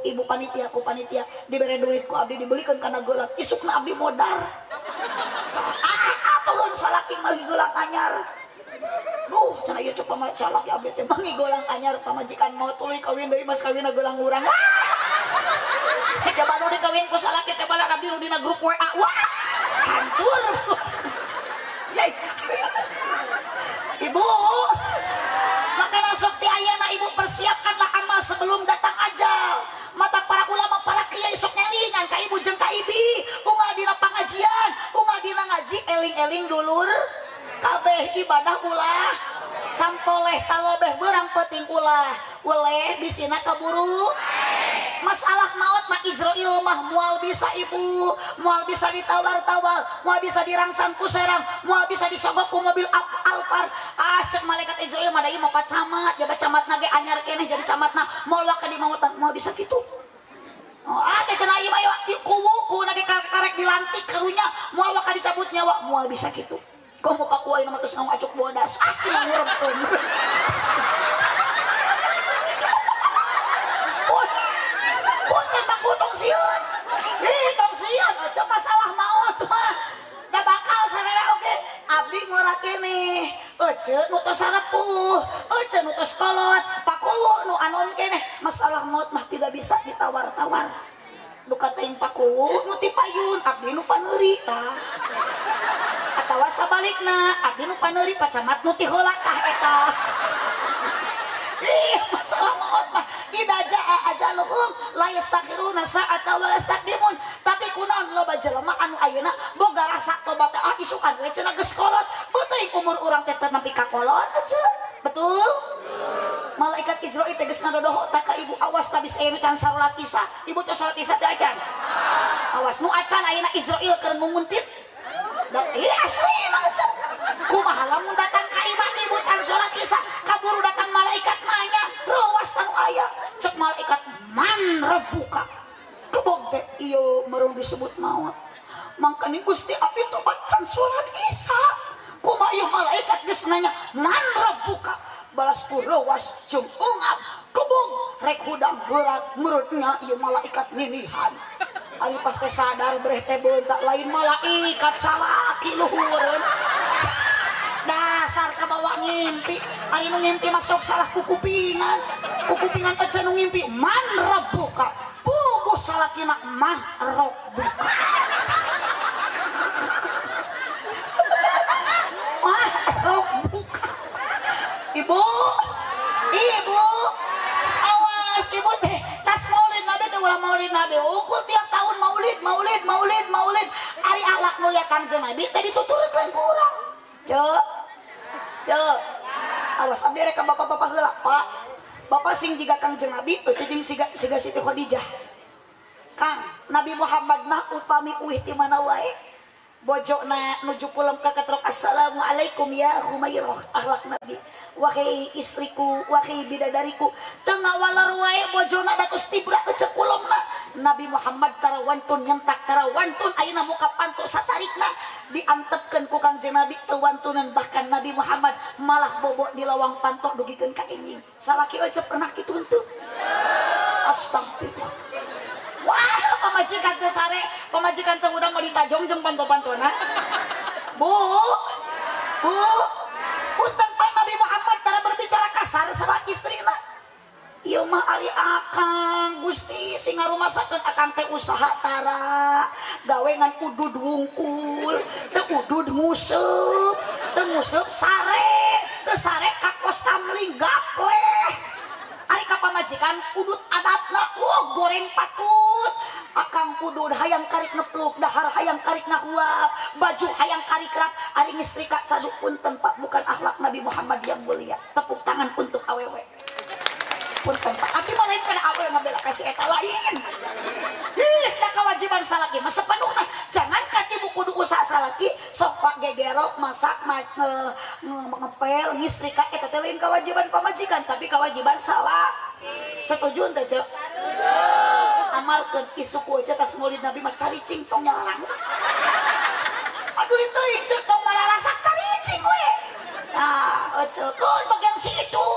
ibu panitia, ku panitia dibere duit ku abdi dibelikeun kana gelang. Isukna abdi modar. Ah, atuh salaki mah gelang anyar. Duh, cenah ieu cek salaki abdi teh mangi gelang anyar pamajikan mau tuluy kawin deui mas kawinna gelang urang. Heh, baru dikawin ku salaki teh balak abdi nu dina grup WA. Wah, hancur. Yai. Ibu, maka sok ti ayeuna ibu persiapkanlah amal sebelum datang ajal. Mata para ulama, para kiai sok nyelingan ka ibu jeung ka ibi, unggal dina pangajian, unggal dina ngaji eling-eling dulur. Kabeh ibadah ulah campoleh talobeh berang penting ulah weleh disina kaburu. Masalah maut mah Israil mah mual bisa ibu, mual bisa ditawar-tawar, mual bisa dirangsang ku serang, mual bisa disogok ku mobil Alphard. Ah cek malaikat Israil mah da ieu mah pak camat, jabat camatna ge anyar keneh jadi camatna, moal waka di mautan, mual bisa kitu. Oh, ada cenah ieu mah kuwu ku na ge karek dilantik karunya, moal waka dicabut nyawa, moal bisa kitu. Komo pakuai nama terus ngomong acuk bodas. Ah, tidak nguremkeun. Punten paku tong sieun. Ih, tong sieun aja masalah maut mah. Da bakal sarere oge abdi ngora keneh. Ece nu tos sarepuh, ece nu tos kolot, pakuwu nu anon keneh. Masalah maut mah tidak bisa ditawar-tawar. Duka teuing pakuwu nu ti payun, abdi nu paneuri tah. Atawa sabalikna abdi nu paneuri pacamat nu ti heula tah eta. Ih, masalah maut mah idza jaa ajaluhum la yastakhiruna sa'ata wa la yastaqdimun. Tapi kunaon loba jelema anu ayeuna boga rasa tobat teh ah isukan we cenah geus kolot. Beuteung umur urang teh teu nepi ka kolot cenah. Betul? Malaikat Ijroil teh geus ngadodoho ta ka ibu awas tabis aya nu can salat isya. Ibu teh salat isya teh acan. Awas nu acan ayeuna Ijroil keur nguntit. Da ieu asli mah acan. Kumaha lamun datang ka imah ibu can salat isya, kaburu datang malaikat nanya, "Rawas tanu aya?" Cek malaikat, "Man rabbuka?" Kebog teh ieu merung disebut maot. Mangkani Gusti abdi tobat can salat isya. Kumaha ieu malaikat geus nanya, "Man rabbuka?" Balas ku rawas jeung ungap kebog rek hudang berat merutnya ieu malaikat ninihan. Ari pas teh sadar breh teh beunta lain malaikat salaki luhureun. Dasar kabawa ngimpi, ari nu ngimpi masuk salah kukupingan. Kukupingan ece nu ngimpi man rabbuka. Puguh salakina mah rabbuka. Mah rabbuka. Ibu, ibu, awas ibu teh tas maulid nabi teh ulah maulid nabi unggul tiap tahun maulid, maulid, maulid, maulid. Ari akhlak mulia Kangjeng Nabi teh dituturkeun ku urang. Cek, cek, awas abdi rek ka bapak-bapak heula, Pak. Bapak sing jiga Kangjeng Nabi teu jeung siga siga Siti Khadijah. Kang, Nabi Muhammad mah upami uih ti mana wae bojona nuju kulem ka ketrok assalamualaikum ya Humairah akhlak Nabi wahai istriku wahai bidadariku teu ngawaler wae bojona da tos tibra ecek kulemna Nabi Muhammad tarawantun nyentak tarawantun ayeuna muka pantu satarikna diantepkeun ku Kangjeng Nabi teu wantunan bahkan Nabi Muhammad malah bobo di lawang panto dugikeun ka enjing salaki ecep pernah kitu henteu astagfirullah. Wah, pamajikan teu sare, pamajikan teu udang mau ditajong jeung panto-pantona. Bu, bu, punten Pak Nabi Muhammad tara berbicara kasar sama istrina. Ieu mah ari akang Gusti sing ngarumasakeun akang teh usaha tara, gawe ngan udud wungkul, teu udud nguseup, teu nguseup sare, teu sare ka kos kamling gapleh. Ari ka pamajikan udut adatna, wah goreng patut. Akang udud hayang karik ngepluk, dahar hayang karik ngahuap, baju hayang karik rap, ari ngistrika caduk punten Pak, bukan akhlak Nabi Muhammad yang mulia. Tepuk tangan untuk awewe. Punten Pak, abdi mah lain kana awewe ngabela kasih eta lain. Ih, da kewajiban salaki mah sepenuhna. Jangankan ibu kudu usaha salaki, sok Pak gegerok, masak, ngepel, ngistrika eta teh lain kewajiban pamajikan, tapi kewajiban salah. Setuju henteu, Cek? Amalkeun isuku aja tas maulid Nabi mah caricing tong nyalarang. Aduh teuing Cek tong malarasak caricing we. Nah, ece keun bagian situ.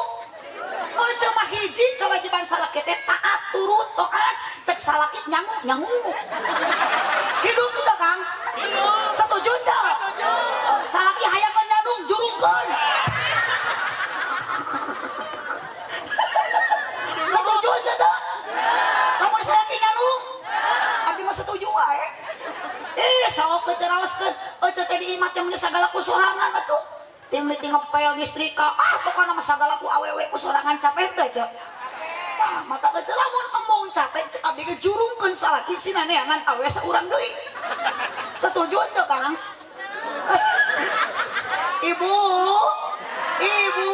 Ece mah hiji kewajiban salaki teh taat turut taat cek salaki nyangu nyangu. Hidup teu Kang? Hidup. Setuju teu? Salaki hayang nyandung jurungkeun. Setuju teu? Lamun salaki nyandung? Abdi mah setuju wae. Ih, sok keceraoskeun. Ece teh di imah teh mun sagala ku sorangan atuh. Tim miti ngepel ngistrika, ah pokokna mah sagala ku awewe ku sorangan capek teh, Cek. Tah, mata ece lamun emong capek cek abdi ge jurungkeun salaki sina neangan awe saurang deui. Setuju teu, Kang? Ibu, ibu,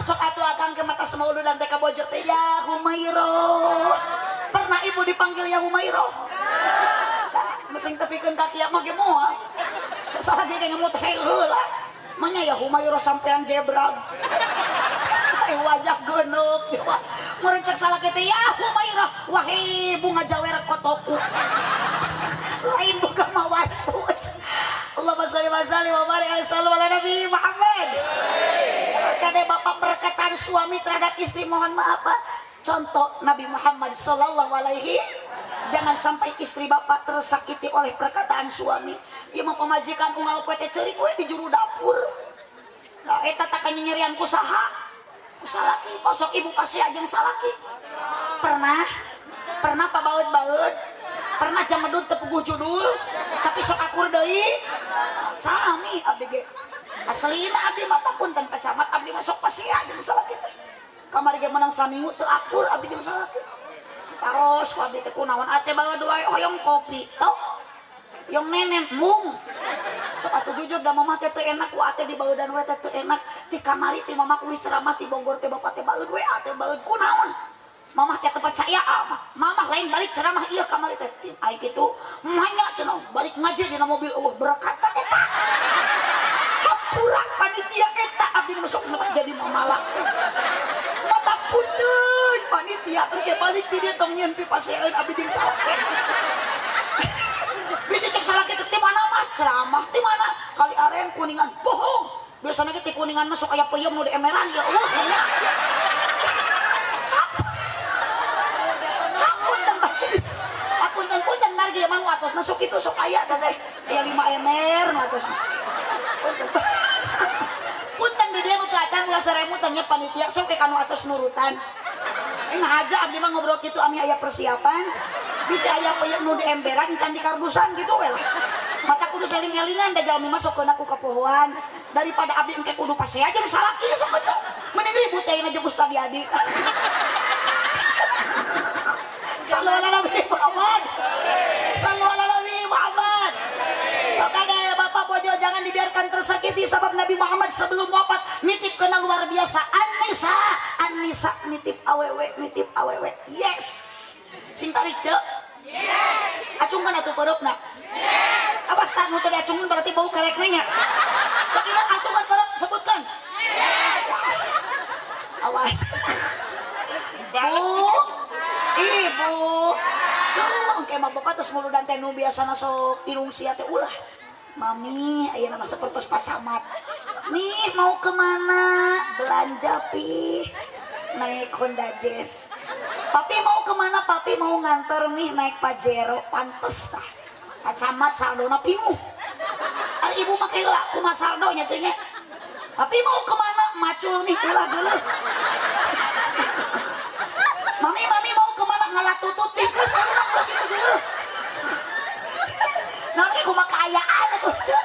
sok atuh akang ke mata semauludan teh ka bojo teh ya Humairah. Pernah ibu dipanggil ya Humairah? Mesing tepikeun ka kieu mah ge moal. Salah ge ngemut heula. Manya ya Humairah sampean jebrag. Wajah geuneup coba. Merencek salah teh ya Humairah, wahai bunga jawer kotoku. Lain buka mawar. Allahumma sholli wa sallim wa barik ala Nabi Muhammad. Kade bapak perkataan suami terhadap istri mohon maaf Pak. Contoh Nabi Muhammad sallallahu alaihi. Jangan sampai istri bapak tersakiti oleh perkataan suami. Ieu mah pamajikan unggal poe teh ceurik we di juru dapur. Nah eta tak nyerian ku saha? Ku salaki. Osok ibu pasti ajeng salaki. Pernah? Pernah pabaeud-baeud? Pernah jamedud teu puguh judul? Tapi sok akur deui? Sami abdi ge. Aslina abdi mah punten ka camat abdi mah sok pasti ajeng salaki teh. Kamari ge menang saminggu teu akur abdi jeung salaki. Ditaros ku abdi teh kunaon ate bawa dua hoyong kopi. Tau? Yang nenen mung. Sok atuh jujur da mama teh teu enak ku ate di baeudan we teh teu enak. Ti kamari ti mama kuwi ceramah ti Bogor teh bapak teh baeud we ate baeud kunaon. Mamah teh teu percaya mah. Mamah lain balik ceramah ieu kamari teh. Ai kitu manya cenah balik ngaji dina mobil eueuh berkat eta. Hampura panitia eta abdi masuk nu jadi mamala. Mata punten panitia engke balik ti dieu tong nyieun pipaseun abdi jeung salaki. Bisa cek salaki teh ti mana mah ceramah ti mana kali aren kuningan bohong. Biasana ge ti kuningan mah sok aya peuyeum nu di emeran ya Allah nya. Punten margi mah nu atosna sok kitu sok aya teh teh. Aya 5 emer nu atosna. Punten. Punten di dieu nu teu acan ulah saremutan nya panitia sok ke kanu atos nurutan. Ngahaja abdi mah ngobrol kitu ami aya persiapan. Bisa aya peuyeum nu di emberan can di karbusan gitu we lah. Mata kudu seling-elingan da jalmi mah sok keuna ku kapohoan. Daripada abdi engke kudu pasea jeung salaki sok ecok. Mending ribut ayeuna jeung Ustaz Adi. Sallu ala Nabi Muhammad. Sallu ala Nabi Muhammad. Sok ada ya Bapak bojo jangan dibiarkan tersakiti sebab Nabi Muhammad sebelum wafat nitip kena luar biasa An-Nisa, An-Nisa nitip awewe, nitip awewe. Yes. Sing tarik cek. Yes. Acungkan atuh pereupna. Yes. Awas tah nu teu diacungkeun berarti bau kerekna nya. Sok ieu acungkan pereup sebutkan. Yes. Awas. Bu, ibu, tuh, engke mah bapak terus muludan teh nu biasana sok irung sia teh ulah. Mami, ayeuna mah sapertos Pak Camat. Nih mau kemana? Belanja pi, naik Honda Jazz. Papi mau kemana? Papi mau nganter nih naik Pajero, pantes tah. Pak Camat saldona pinuh. Ari ibu mah heula kumaha saldo nya ceu nya. Papi mau kemana? Macul nih ulah geuleuh. Mami, mami mau kemana ngalatutut nih, ku saruna ulah kitu geuleuh. Naon ge kumaha kaayaan atuh ceu.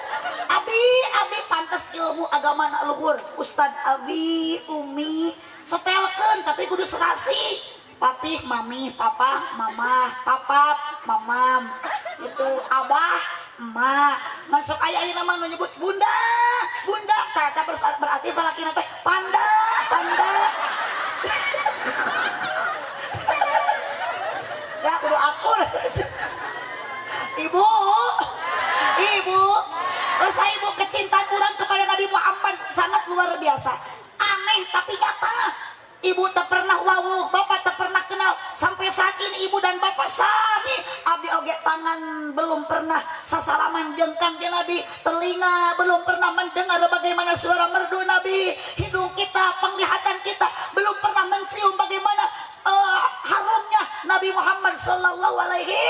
Abi, abi pantes ilmu agama na luhur. Ustad abi, umi setelkeun tapi kudu serasi. Papi, mami, papa, mama, papap, mamam. Itu abah, emak. Masuk aya ayeuna mah nu nyebut bunda, bunda. Tah eta berarti salakina teh panda, panda. Ya kudu akur. Ibu, ibu, terus ibu kecintaan orang kepada Nabi Muhammad sangat luar biasa. Aneh tapi nyata. Ibu tak pernah wawuh, bapak tak pernah kenal. Sampai saat ini ibu dan bapak sami. Abdi oge tangan belum pernah sasalaman jeung Kangjeng Nabi, telinga belum pernah mendengar bagaimana suara merdu Nabi, hidung kita, penglihatan kita belum pernah mencium bagaimana harumnya Nabi Muhammad sallallahu alaihi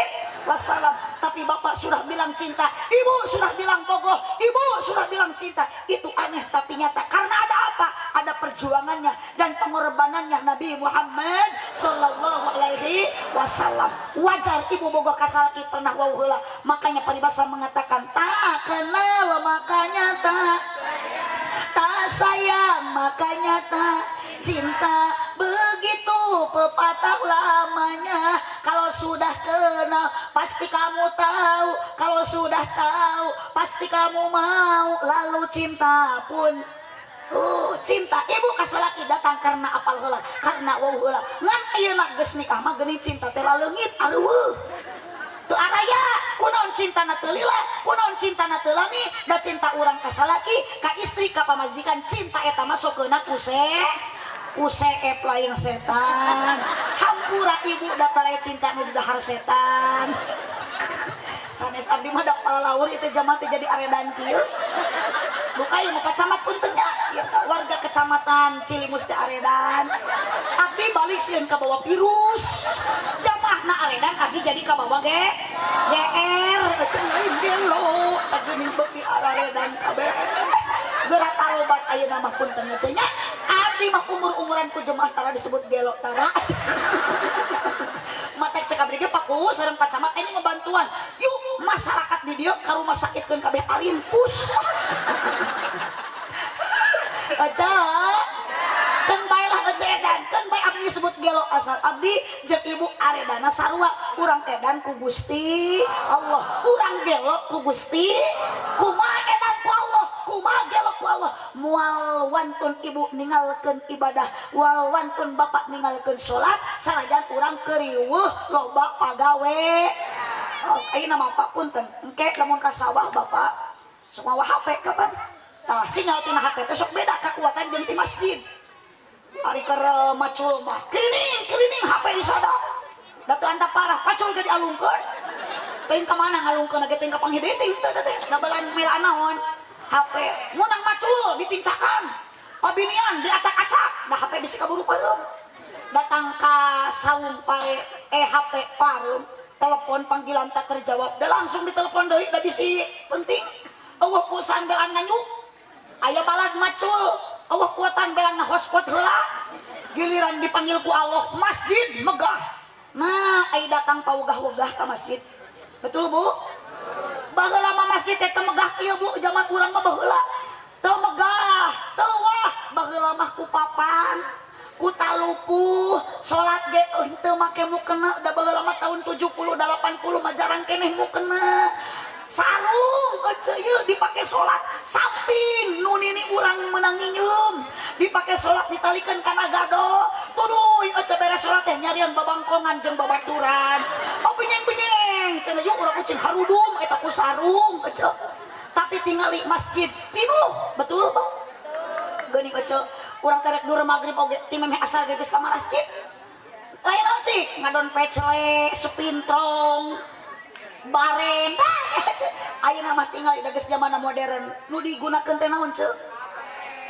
wasallam. Tapi bapak sudah bilang cinta, ibu sudah bilang bogoh, ibu sudah bilang cinta. Itu aneh tapi nyata. Karena ada apa? Ada perjuangannya dan pengorbanannya Nabi Muhammad sallallahu alaihi wasallam. Wajar ibu bogoh kasalaki pernah wau heula. Makanya paribasa mengatakan tak kenal makanya tak tak sayang makanya tak cinta. Begitu pepatah lamanya. Kalau sudah kenal pasti kamu tahu, kalau sudah tahu pasti kamu mau, lalu cinta pun. Cinta ibu kasalaki datang karena apal heula, karena wau heula. Ngan ayeuna geus nikah mah geuning cinta teh laleungit areueuh. Teu araya kunaon cintana teu lila, kunaon cintana teu lami, da cinta urang ka salaki, ka istri, ka pamajikan, cinta eta mah sok keuna ku seep lain setan. Hampura ibu da tara cinta nu didahar setan. Sanes abdi mah da palalaur itu jamaah teh jadi aredan kieu. Buka ieu mah Pak Camat punten nya, ieu warga kecamatan Cilimus teh aredan. Abdi balik sieun kabawa virus. Jamaahna aredan abdi jadi kabawa GR. Eceu lain gelo, tageuning beuki araredan kabeh. Geura tarobat ayeuna mah punten nya ceu nya. Abdi mah umur-umuran ku jemaah tara disebut gelo tara. Mata cek abdi ge paku sareng Pak Camat ini ngebantuan. Yuk masyarakat di dieu ka rumah sakitkeun kabeh arimpus. Aja. Keun bae lah ece edan, keun bae abdi Ari disebut gelo asal abdi jeung ibu aredana sarua urang edan ku Gusti Allah urang gelo ku Gusti kumaha edan ku Allah kumaha gelo ku Allah moal wantun ibu ninggalkeun ibadah wal wantun bapak ninggalkeun salat sanajan urang keriweuh loba pagawe. Oh, ayeuna mah Pak punten engke lamun ka sawah bapak sok mawa HP kapan tah sinyal tina HP teh sok beda kekuatan jeung ti masjid. Ari keur macul mah kirining kirining HP disada da teu antap parah pacul ge dialungkeun teuing ka mana ngalungkeun ge teuing ka panghideting teu teh dabelan mela naon HP munang macul ditincakan pabinian diacak-acak da HP bisi kaburu pareum datang ka saung pare HP pareum telepon panggilan tak terjawab da langsung ditelepon deui da bisi penting eueuh pulsaan belan nganyuk aya balad macul eueuh kuatan belan ngahotspot heula giliran dipanggil ku Allah masjid megah nah aya datang pawegah-wegah ka masjid betul Bu baheula mah masjid teh teu megah kieu Bu zaman urang mah baheula teu megah teu wah baheula mah ku papan ku talupuh salat ge teu make mukena da baheula mah tahun 70 80 mah jarang keneh mukena sarung ece ieu dipake salat samping nu nini urang meunang nginyeum dipake salat ditalikeun kana gado tuluy ece beres salat teh nyarian babangkongan jeung babaturan oh penyeng-penyeng cenah yuk urang ucing harudum eta ku sarung ece tapi tingali masjid pinuh betul Pak geuning ece urang terek dur magrib oge ti memeh asal ge geus ka masjid lain naon cik ngadon pecle sepintrong bareng ayeuna mah tingali da geus zamanna modern nu digunakeun teh naon ceu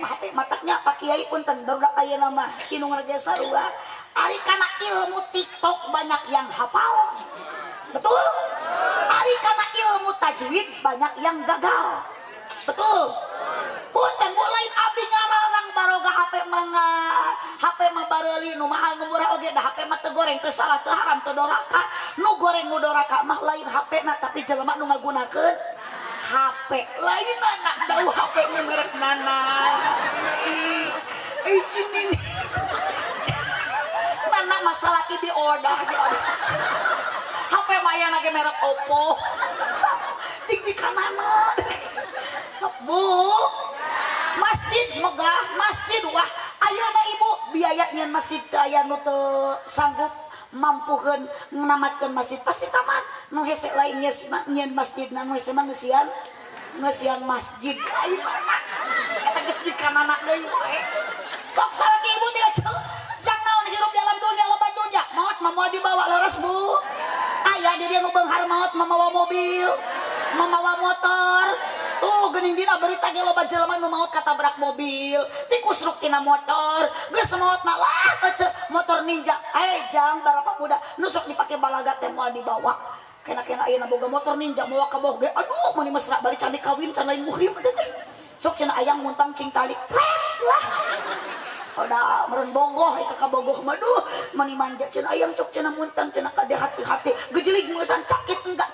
mah HP mataknya Pak Kiai punten barudak ayeuna mah inung ge sarua ari kana ilmu TikTok banyak yang hafal betul ari kana ilmu tajwid banyak yang gagal betul punten bu lain abdi ngalarang baroga HP mah HP mah bareuli nu mahal nu murah oge da HP mah teu goreng teu salah teu haram teu doraka nu goreng nu doraka mah lain HP na tapi jelema nu ngagunakeun HP lain anak dau HP nu merek nana eh sini nana masalah ki diodah diodah HP mah aya ge merek Oppo cik kanana sok Bu masjid megah masjid wah ayeuna ibu biaya nyeun masjid teu aya nu teu sanggup mampukeun ngamatkeun masjid pasti tamat nu hese lain nyeun masjidna nu hese mah ngeusian ngeusian masjid lain mana eta geus dikanana deui we sok salaki ibu teh jang naon hirup dalam dunia loba dunya maot mah moal dibawa leres Bu aya di dieu nu beunghar maot mamawa mobil mamawa motor tuh geuning dina berita ge loba jelema nu maot katabrak mobil tikus ruk tina motor geus maotna lah ece motor ninja jang barapa muda nu sok dipake balaga teh moal dibawa kena-kena ayeuna boga motor ninja mawa ka bawah ge aduh meuni mesra bari can dikawin can lain muhrim teh sok cenah ayang muntang cing tali plek lah udah meureun bogoh ka kabogoh mah duh meuni manja cenah ayang cok cenah muntang cenah kade hati-hati gejelig meusan sakit enggak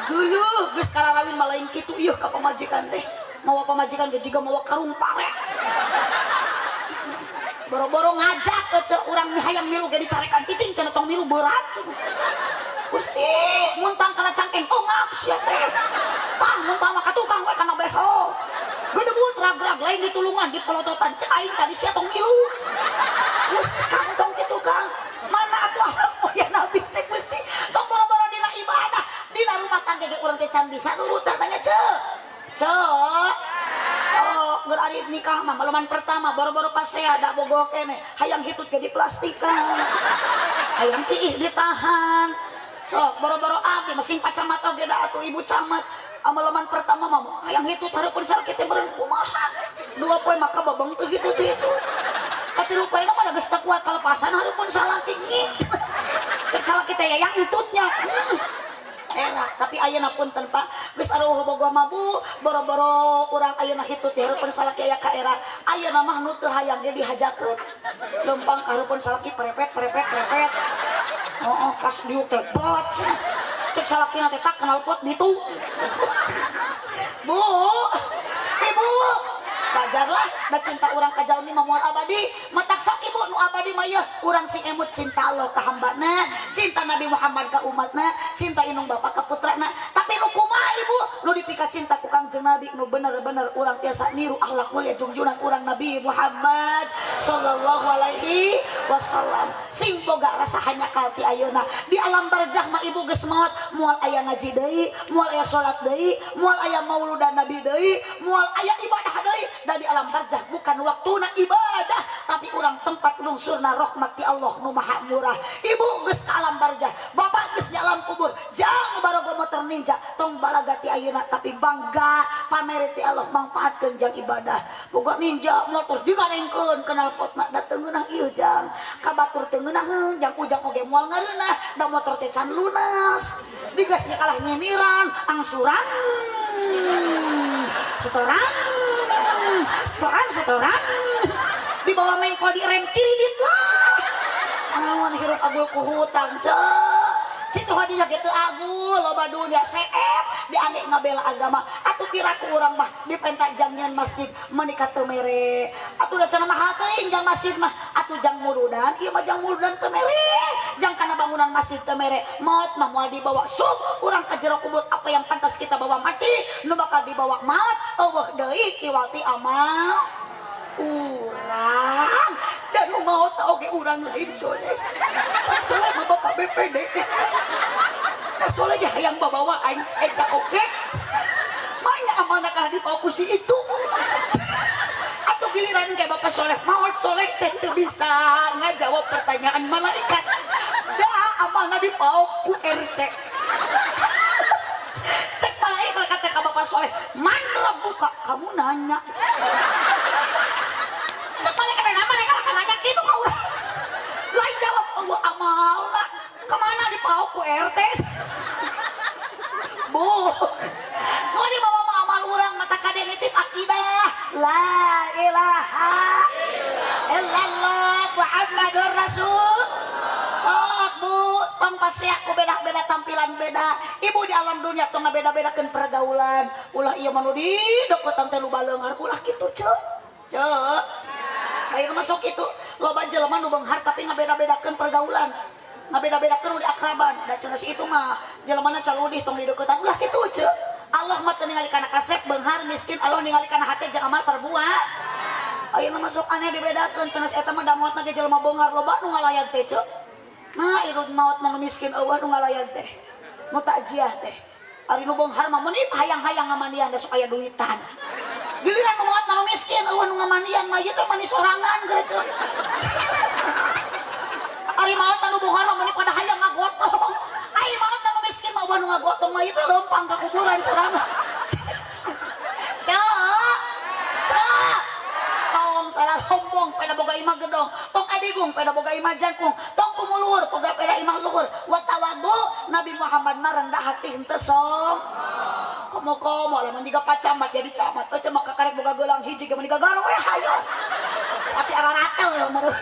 geuleuh geus kararawin mah lain kitu ieu ka pamajikan teh mawa pamajikan ge jiga mawa karung pare boro-boro ngajak ece urang hayang milu ge dicarekan cicing cenah tong milu berat Gusti muntang kana cangkeng ongap sia teh tah muntang mah ka tukang we kana behel gedebut rag-rag lain ditulungan dipolototan cek aing tadi sia tong milu Gusti kang tong kitu kang mana atuh alam ya nabi teh Gusti tong boro-boro dina ibadah dina rumah tangga ge urang teh can bisa nurutan tanya ceu ceu sok geus ari nikah mah maleman pertama boro-boro pasea da bogoh keneh hayang hitut ge diplastikan hayang kiih ditahan sok boro-boro abdi masing Pak Camat oge da atuh ibu camat amaleman pertama mah hayang hitut hareupeun salaki teh meureun kumaha dua poe maka babeng teu hitut itu katilu poe mah geus teu kuat kalepasan hareupeun salaki ngik cek salaki teh yayang entutnya era tapi ayeuna punten Pak geus aruh bogoh mah Bu boro-boro urang ayeuna hitut di hareupeun salaki aya ka era ayeuna mah nu teu hayang ge dihajakeun lempang ka hareupeun salaki prepet prepet prepet oh pas diuk teh plot cek salakina teh tak kenal pot ditu Bu ibu Wajarlah da cinta urang ka jalmi mah moal abadi. Matak sok ibu nu abadi mah yeuh urang sing emut cinta Allah ka hambana, cinta Nabi Muhammad ka umatna, cinta inung bapa ka putrana. Tapi nu kumaha ibu nu dipika cinta ku Kangjeng Nabi nu bener-bener urang tiasa niru akhlak mulia jungjungan urang Nabi Muhammad sallallahu alaihi wasallam. Sing boga rasa hanyakal ti ayeuna di alam barzah mah ibu geus maot moal aya ngaji deui, moal aya salat deui, moal aya mauludan Nabi deui, moal aya ibadah deui. Da di alam barzah bukan waktuna ibadah, tapi urang tempat lungsurna rahmat ti Allah nu maha murah. Ibu geus ka alam barzah, bapak geus di alam kubur, jang barogo motor ninja tong balaga ti ayeuna tapi bangga pamere ti Allah mangpaatkeun jang ibadah. Boga ninja motor digarengkeun kenal potna da teu ngeunah ieu jang. Ka batur teu ngeunaheun jang ujang oge moal ngareunah da motor teh can lunas. Digasnya kalah nyeniran, angsuran, setoran, setoran, setoran, dibawa mengkol di rem kiri dit lah. Awan hirup agul ku hutang cek. Situ hadiah gitu agul loba dunia seep dianggap ngabela agama. Atuh piraku urang mah dipenta jangnya masjid menikah teu mere. Atuh da cenah mahal teuing jang masjid mah. Atuh jang muludan, ieu mah jang muludan teu mere. Jang kana bangunan masjid teu mere. Maot mah moal dibawa sub urang ka jero kubur apa yang pantas kita bawa mati nu bakal dibawa maot eueuh deui kiwati amal urang. Dan nu maot oge urang lain soleh. Soleh mah bapak BPD. Nah soleh ge hayang babawaan eta oge. Manya amanah kalah dibawa ku si itu. Atuh giliran ge bapak soleh maot soleh teh teu bisa ngajawab pertanyaan malaikat. Da amanah dibawa ku RT. Cek malaikat kata ka bapak soleh, "Man rabbuka?" Kamu nanya. Cek malaikat nama mereka nanya gitu ka urang. Lain jawab Allah amalna. Kemana dipaok ku RT? Bu. Mau dibawa mah amal urang mata kade nitip akidah. La ilaha illallah Muhammadur Rasul. Sok bu, tong pasea ku beda-beda tampilan beda. Ibu di alam dunia tong ngabeda-bedakeun pergaulan. Ulah ieu mah nu di deketan teh nu baleunghar ulah kitu ceu. Ceu. Ayeuna mah sok kitu, loba jelema nu beunghar tapi ngabeda-bedakeun pergaulan. Ngabeda-bedakeun nu diakraban. Da cenah si itu mah jelemana caludih tong di deketan ulah kitu ceu. Allah mah teu ningali kana kasep beunghar miskin, Allah ningali kana hate jeung amal perbuat. Ayeuna mah sok aneh dibedakeun cenah si eta mah da maotna ge jelema beunghar loba nu ngalayan teh ceu. Nah, irut maot nu miskin eueuh nu ngalayan teh. Nu takziah teh. Ari nu beunghar mah meuni hayang-hayang ngamandian da sok aya duitan. Giliran nu maot nu miskin eueuh nu ngamandian mah ieu teh mani sorangan geura ceu. Ari maot nu beunghar mah meuni pada hayang ngagotong. Ari maot nu miskin mah eueuh nu ngagotong mah ieu teh leumpang ka kuburan sorangan. Ceu. Ceu. Tong salah rombong peda boga imah gedong, tong adigung peda boga imah jangkung, tong kumuluhur boga peda imah luhur. Wa tawadu Nabi Muhammad mah rendah hati henteu som. Komo-komo lamun jiga pacamat jadi camat, teu cuma kakarek boga gelang hiji ge mun jiga garo we hayo. Tapi araratel meureun.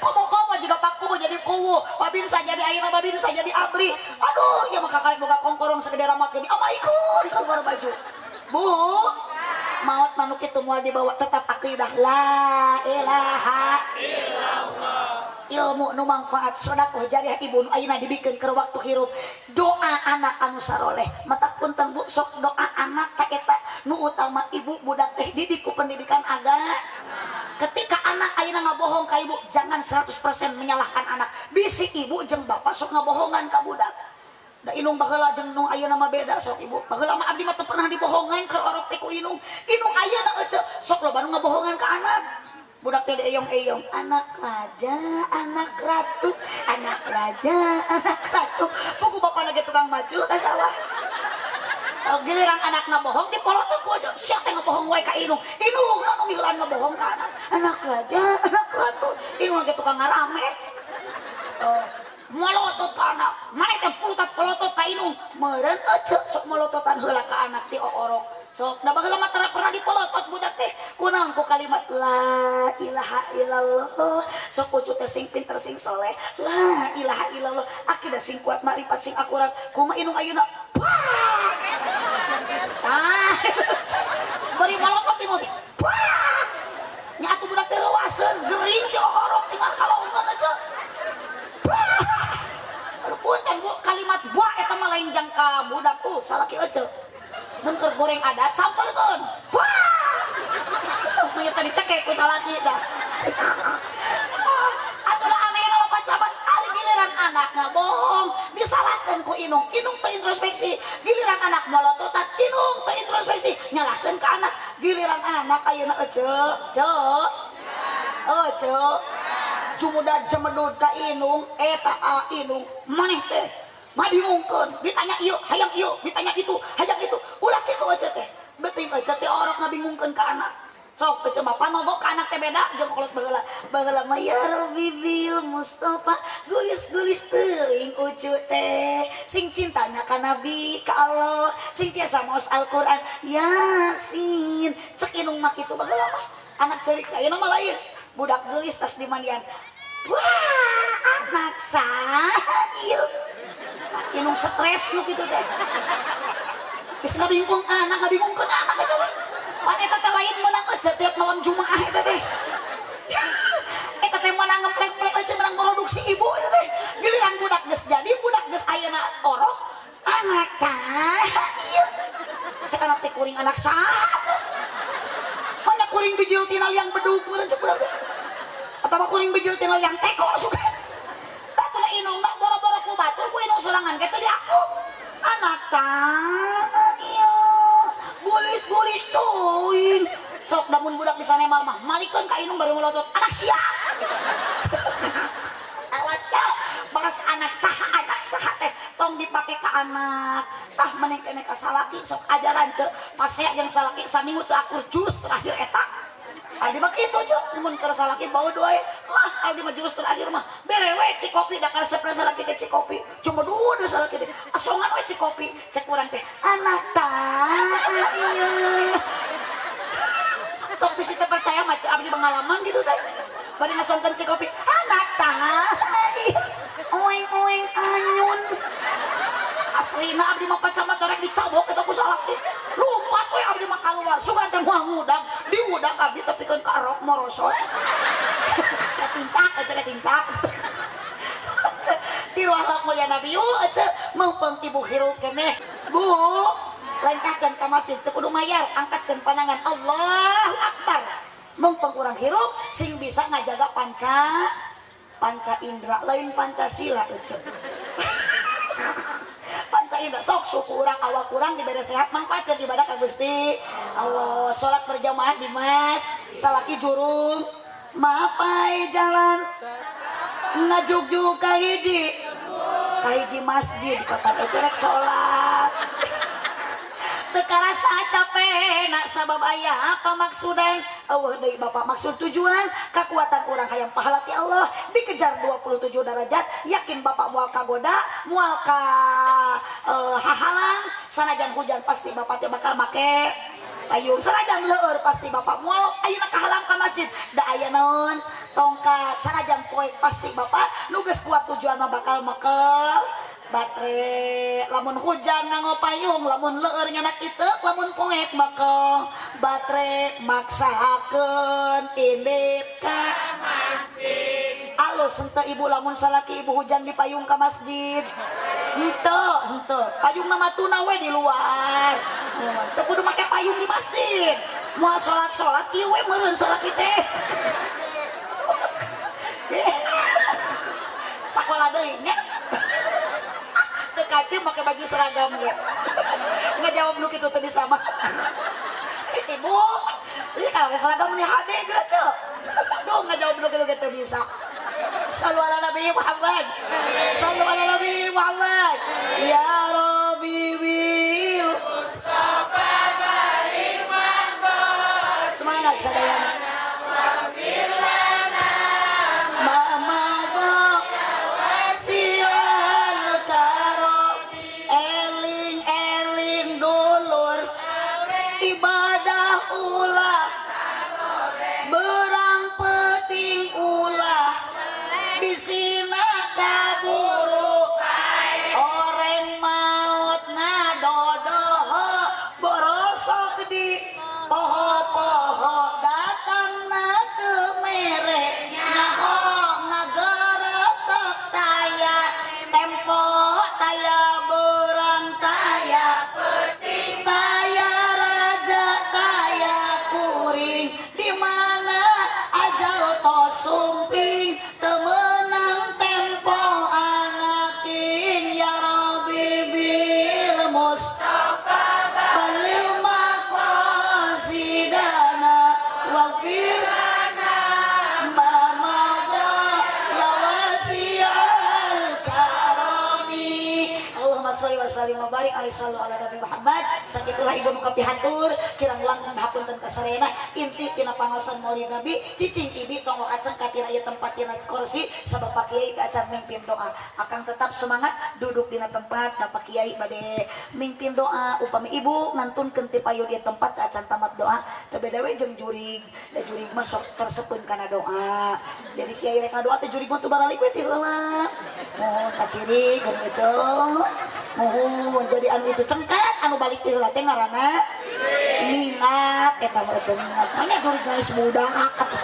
Komo-komo jiga pakubu jadi kuwu, babinsa jadi ayeuna babinsa jadi abri. Aduh, ieu mah kakarek boga kongkorong sagede ramat jadi amaikeun keluar baju. Bu, maot manuk itu moal dibawa tetap akidah la ilaha illallah. Ilmu nu manfaat sedekah jariah ibu nu ayeuna dibikeun keur waktu hirup. Doa anak anu saroleh mata punten bu sok doa anak ka eta nu utama ibu budak teh didik ku pendidikan agama. Ketika anak ayeuna ngabohong ka ibu jangan 100% menyalahkan anak. Bisi ibu jeung bapak sok ngabohongan ka budak. Da inung baheula jeung nung ayeuna mah beda sok ibu. Baheula mah abdi mah teu pernah dibohongan keur orok teh ku inung. Inung ayeuna ece sok loba nu ngabohongan ka anak. Budak teh dieyong-eyong, anak raja, anak ratu, anak raja, anak ratu. Pugu bapana ge tukang macul ka sawah. Giliran anak ngabohong dipolotot ku aja. Sia teh ngabohong wae ka inung. Inung nu mihulan ngabohong ka anak. Anak raja, anak ratu. Inung ge tukang ngaramet. Molotot ka anak, maneh teh pulutat-polotot ka inung. Meureun ece sok molototan heula ka anak ti oorok. Sok da baheula mah tara pernah dipolotot budak teh. Kunaon ku kalimat la ilaha illallah. Sok ucu teh sing pinter sing soleh. La ilaha illallah. Akidah sing kuat makrifat sing akurat. Kumaha inung ayeuna? Wah. Ah. Bari molotot timut. Wah! Nya atuh budak teh reuaseun, gering ti orok tinggal kalongan aja. Wah! Aduh punten Bu, kalimat buah eta mah lain jangka budak tuh salaki ece. Mun keur goreng adat samperkeun. Wah! Meunya tadi cekek ku salaki tah. Atuh aneh na Bapak Camat, ari giliran anak ngabohong disalahkeun ku inung, inung teu introspeksi. Giliran anak molototan, inung teu introspeksi, nyalahkeun ka anak. Giliran anak ayeuna ece, ce. Ece. Jumuda jemedud ka inung, eta a inung maneh teh ngabingungkeun, ditanya ieu, hayang ieu, ditanya itu, hayang itu. Ulah kitu ece teh. Beuting ece teh orok ngabingungkeun ka anak. Sok ece mah pangogok ka anak teh beda jeung kolot baheula. Baheula mah ya Rabbi bil Mustafa, gulis-gulis teuing ucu teh. Sing cintanya ka Nabi, ka Allah, sing tiasa maos Al-Qur'an, Yasin. Cek inung mah kitu baheula mah. Anak ceurik teh ayeuna mah lain. Budak geulis tas dimandian. Wah, anak saha ieu? Inung stres nu kitu teh. Geus ngabingkung anak, ngabingungkeun anak aja teh. Pan eta teh lain meunang ece tiap malam Jumaah eta teh. Eta teh meunang ngemplek-emplek ece meunang produksi ibu eta teh. Giliran budak geus jadi, budak geus ayeuna orok, anak saha ieu? Cek anak teh kuring anak saha teh. Mana kuring bijil tina liang bedug meureun cek budak teh. Atawa kuring bijil tina liang teko suka. Atuh inung mah boro-boro ku batur ku inung sorangan ge teu diaku. Anak tah ieu gulis-gulis teuing. Sok damun budak bisa nemal mah malikeun ka inung bari melotot anak sia. Awak cak bahas anak saha teh tong dipake ka anak. Tah meneh keneh ka salaki sok ajaran ceu pasea jeung salaki saminggu teu akur jurus terakhir eta. Abdi mah kitu ceu mun keur salaki bau doe lah abdi mah jurus terakhir mah bere we ci kopi da karesepna salaki teh ci kopi cuma dua salaki teh asongan we ci kopi cek urang teh anak tah ieu. Sok bisi teu percaya mah ceu abdi pengalaman gitu teh bari ngasongkeun ci kopi anak tah ieu oeng-oeng anyun. Aslina abdi mah pacamat rek dicabok eta ku salaki lumpat we abdi mah kaluar sugan teh moal ngudag diudag abdi tepikeun ka rok morosot katincak aja katincak. Tiru akhlak mulia Nabi yu aja mengpeng ibu hirup keneh bu lengkahkeun ka masjid teu kudu mayar angkatkeun pandangan Allahu Akbar mengpeng urang hirup sing bisa ngajaga panca indra lain Pancasila ece. Panca indra sok suku urang awak urang dibere sehat mangfaatkeun ibadah ka Gusti Allah. Salat berjamaah di mas salaki jurung mapai jalan ngajugjug ka hiji masjid kapan ece rek salat teu karasa capek nak sabab aya apa maksudan eueuh deui bapak maksud tujuan kakuatan urang hayang pahala ti Allah dikejar 27 derajat yakin bapak moal kagoda moal ka hahalang sanajan hujan pasti bapak teh bakal make payung sanajan leueur pasti bapak moal ayeuna kahalang ka masjid da aya naon tongkat sanajan poek pasti bapak nu geus kuat tujuan mah bakal make baterai lamun hujan nganggo payung lamun leueur nyanak iteuk lamun poek make baterai maksakeun indit ka masjid alus henteu ibu lamun salaki ibu hujan di payung ka masjid henteu henteu payungna mah tuna we di luar teu kudu make payung di masjid moal salat-salat kieu we meureun salaki teh sakola deui nya teu kace make baju seragam ge ngajawab nu kitu teh sama ibu ieu kalau seragam nih hade geura ceu aduh ngajawab nu kitu ge teu bisa. Sallu ala Nabi Muhammad. Sallu ala Nabi Muhammad. Ya Rabbi bil Mustafa balik manbas. Semangat sadayana. Waghfir lana ma madha wasi'al karam. Eling-eling dulur ibadah ulah berang peting ulah bisina kaburu orang maut ngadodoho borosok di poho-poho. Di mana ajal tos sumping teu meunang tempo anaking ya Rabbi bil Mustafa balil maqasidana waghfir lana ma madha ya wasi'al karami. Allahumma sholli wa sallim wa barik alaihi sallu ala Nabi Muhammad. Sakitulah ibu nu kapihatur kirang langkung hapunten kasarena inti tina pangaosan Maulid Nabi cicing ibi tong kacang katina ieu tempat tina kursi sabab Pak Kiai teu acan mimpin doa. Akang tetap semangat duduk dina tempat da Pak Kiai bade mimpin doa. Upami ibu ngantunkeun ti payun ieu tempat teu acan tamat doa teu beda we jeung jurig da jurig mah sok tersepeun kana doa. Jadi kiai rek ngadoa teh jurig mah teu baralik we ti heula. Mohon kacirik geus eceu. Mohon jadi anu itu cengkat anu balik ti heula teh ngaranna mingat eta mah eceu mingat. Manya jurig geus budak atuh.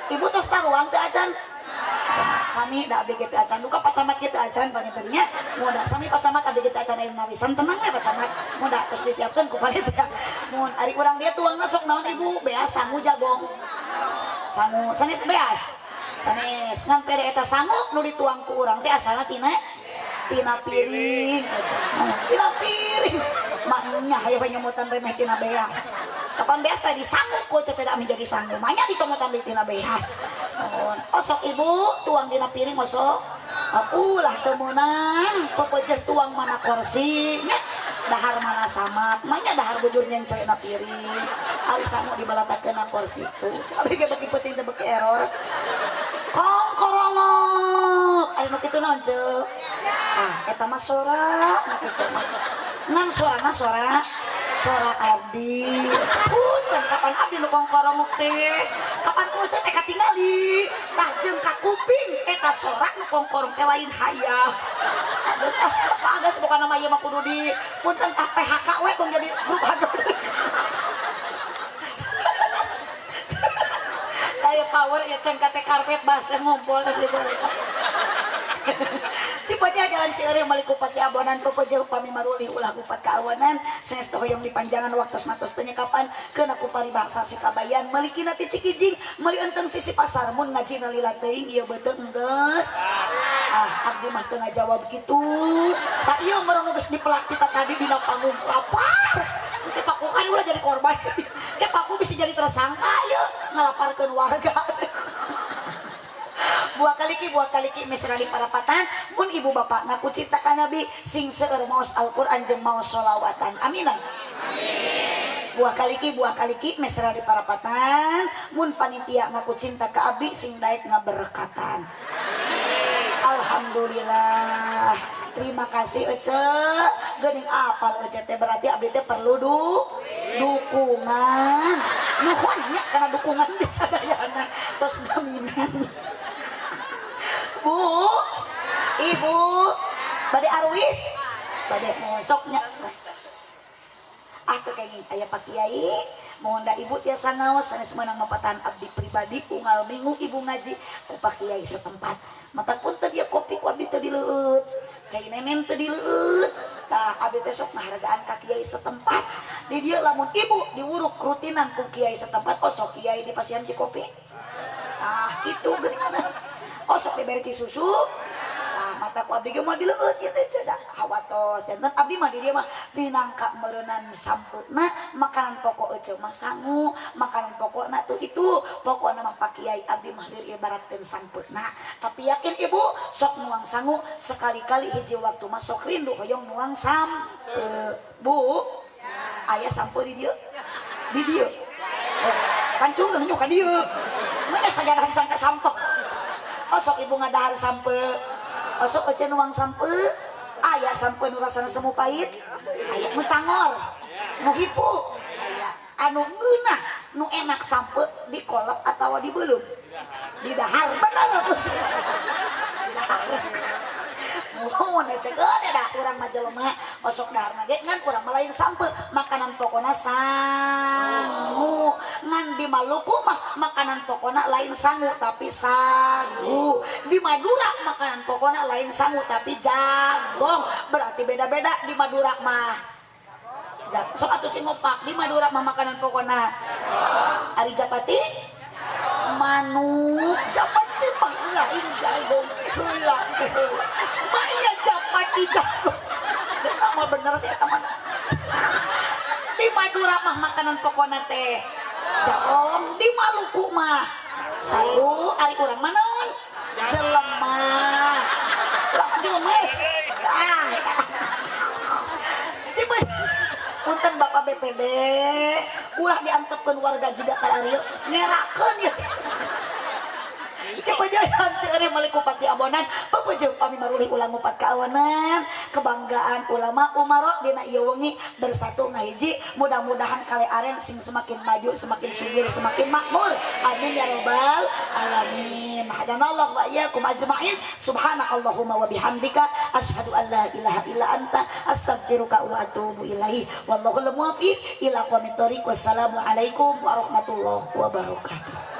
Ibu tos taruang teu acan? Sami da abdi ge teu acan duka Pak Camat ge teu acan pangintennya. Mun da sami Pak Camat abdi ge teu acan aya nawisan tenang we Pak Camat. Mun da tos disiapkeun ku panitia. Mun ari urang dieu tuangna sok naon ibu? Beas sangu jabong. Sangu sanes beas. Sanes ngan pere eta sangu nu dituang ku urang teh asalna tina piring. Tina piring. Maknya hayo nyomotan remeh tina beas. Kapan beas tadi sangu ku teh da menjadi sangu. Manya ditomotan di tina beas. Mohon osok ibu tuang dina piring osok. Ulah teu meunang pepejeh tuang mana kursi nya dahar mana samat. Manya dahar bujur nyencena piring. Ari sangu dibalatakeun na kursi tuh. Abdi ge beuki peuting teh beuki error. Kong korongok. Ari nu kitu naon ceu? Ah eta mah sora nu kitu mah. Ngan sorana sora sora abdi. Punten kapan abdi nu kongkorongok teh? Kapan ku teh katingali? Tah jeung ka kuping eta sora nu kongkorong teh lain hayang. Geus ah, geus pokona mah ieu mah kudu di punten tah PHK we tong jadi grup hadro. Ayo power ya cengkate karpet basah ngumpul ka situ. Cipatnya jalan Cieureum meuli kupat di abonan pepeje upami marulih ulah kupat kaawanan sanes teh hoyong dipanjangan waktos natos teh kapan keuna ku paribasa sikabayan meuli kina ti Cikijing meuli enteng sisi pasar mun ngajina lila teuing ieu beuteung geus. Ah abdi mah teu ngajawab kitu. Tak ieu meureun geus dipelak kita tadi dina panggung lapar. Geus dipakukan ulah jadi korban. Ke paku bisa jadi tersangka ieu ngalaparkeun warga. Buah kaliki mesrali parapatan mun ibu bapak ngaku cinta ka Nabi sing seueur maos Al-Qur'an jeung maos sholawatan. Aminan. Amin. Buah kaliki mesrali parapatan mun panitia ngaku cinta ka abdi sing daek ngaberkatan. Amin. Alhamdulillah. Terima kasih ece. Geuning apal ece teh berarti abdi teh perlu dukungan. Nuhun nya kana dukungan di sadayana tos gaminan. Bu, ibu, bade arwih, bade ngosoknya. Ah teu kenging aya Pak Kiai, mohon da ibu tiasa ngaos sanes meunang mapatahan abdi pribadi unggal minggu ibu ngaji ku Pak Kiai setempat. Mata punten ieu kopi ku abdi teu dileueut, cai nenen teu dileueut. Tah abdi teh sok ngahargaan ka kiai setempat. Di dieu lamun ibu diwuruk rutinan ku kiai setempat, osok kiai di pasian cikopi. Ah kitu geuningan. Osok diberi ci susu. Nah, mata ku abdi ge moal dileueut ieu teh cedak hawatos. Janten abdi mah di dieu mah minangka meureunnan sampeuna makanan pokok eceu mah sangu, makanan pokokna tuh itu pokokna mah Pak Kiai abdi mah lir ibaratkeun sampeuna. Tapi yakin ibu sok nuang sangu sekali-kali hiji waktu mah sok rindu hoyong nuang sampe. Bu, aya sampe di dieu? Di dieu. Oh, kancung teh ka dieu. Meunya sajarah disangka sampah. Osok ibu ngadahar sampe, osok ece nuang sampe, aya sampe nu rasana semu pahit, aya nu cangor, nu hipu, aya anu ngeunah, nu enak sampe dikolek atawa dibeuleum, didahar bener atuh sih. Didahar. Mohon ece gede dah urang mah jelema osok daharna ge ngan urang mah lain sampe, makanan pokona sangu. Ngan di Maluku mah makanan pokona lain sangu tapi sagu. Di Madura makanan pokona lain sangu tapi jagong. Berarti beda-beda di Madura mah Sok atuh sing ngopak di Madura mah makanan pokona. Ari japati manuk japati mah lain jagung heula heula. Manya japati jagung. Geus sama bener sih eta mah. Di Madura mah makanan pokona teh jagung, di Maluku mah sagu, ari urang mah naon? Jelema. Urang jelema. Ah. Punten Bapak BPD, ulah diantepkeun warga jiga ka arieu, ngerakeun ieu. Cipeujeuhan ceureum meuli kupati abonan, pepeujeuh pami marulih ulang ngupat kaawanan, kebanggaan ulama umaro dina ieu wengi bersatu ngahiji, mudah-mudahan kale aren sing semakin maju, semakin subur, semakin makmur. Amin ya rabbal alamin. Hadanallahu wa iyyakum ajmain. Subhanakallahumma wa bihamdika asyhadu an la ilaha illa anta astaghfiruka wa atubu ilaih. Wallahul muwaffiq ila aqwamit thoriq. Wassalamualaikum warahmatullahi wabarakatuh.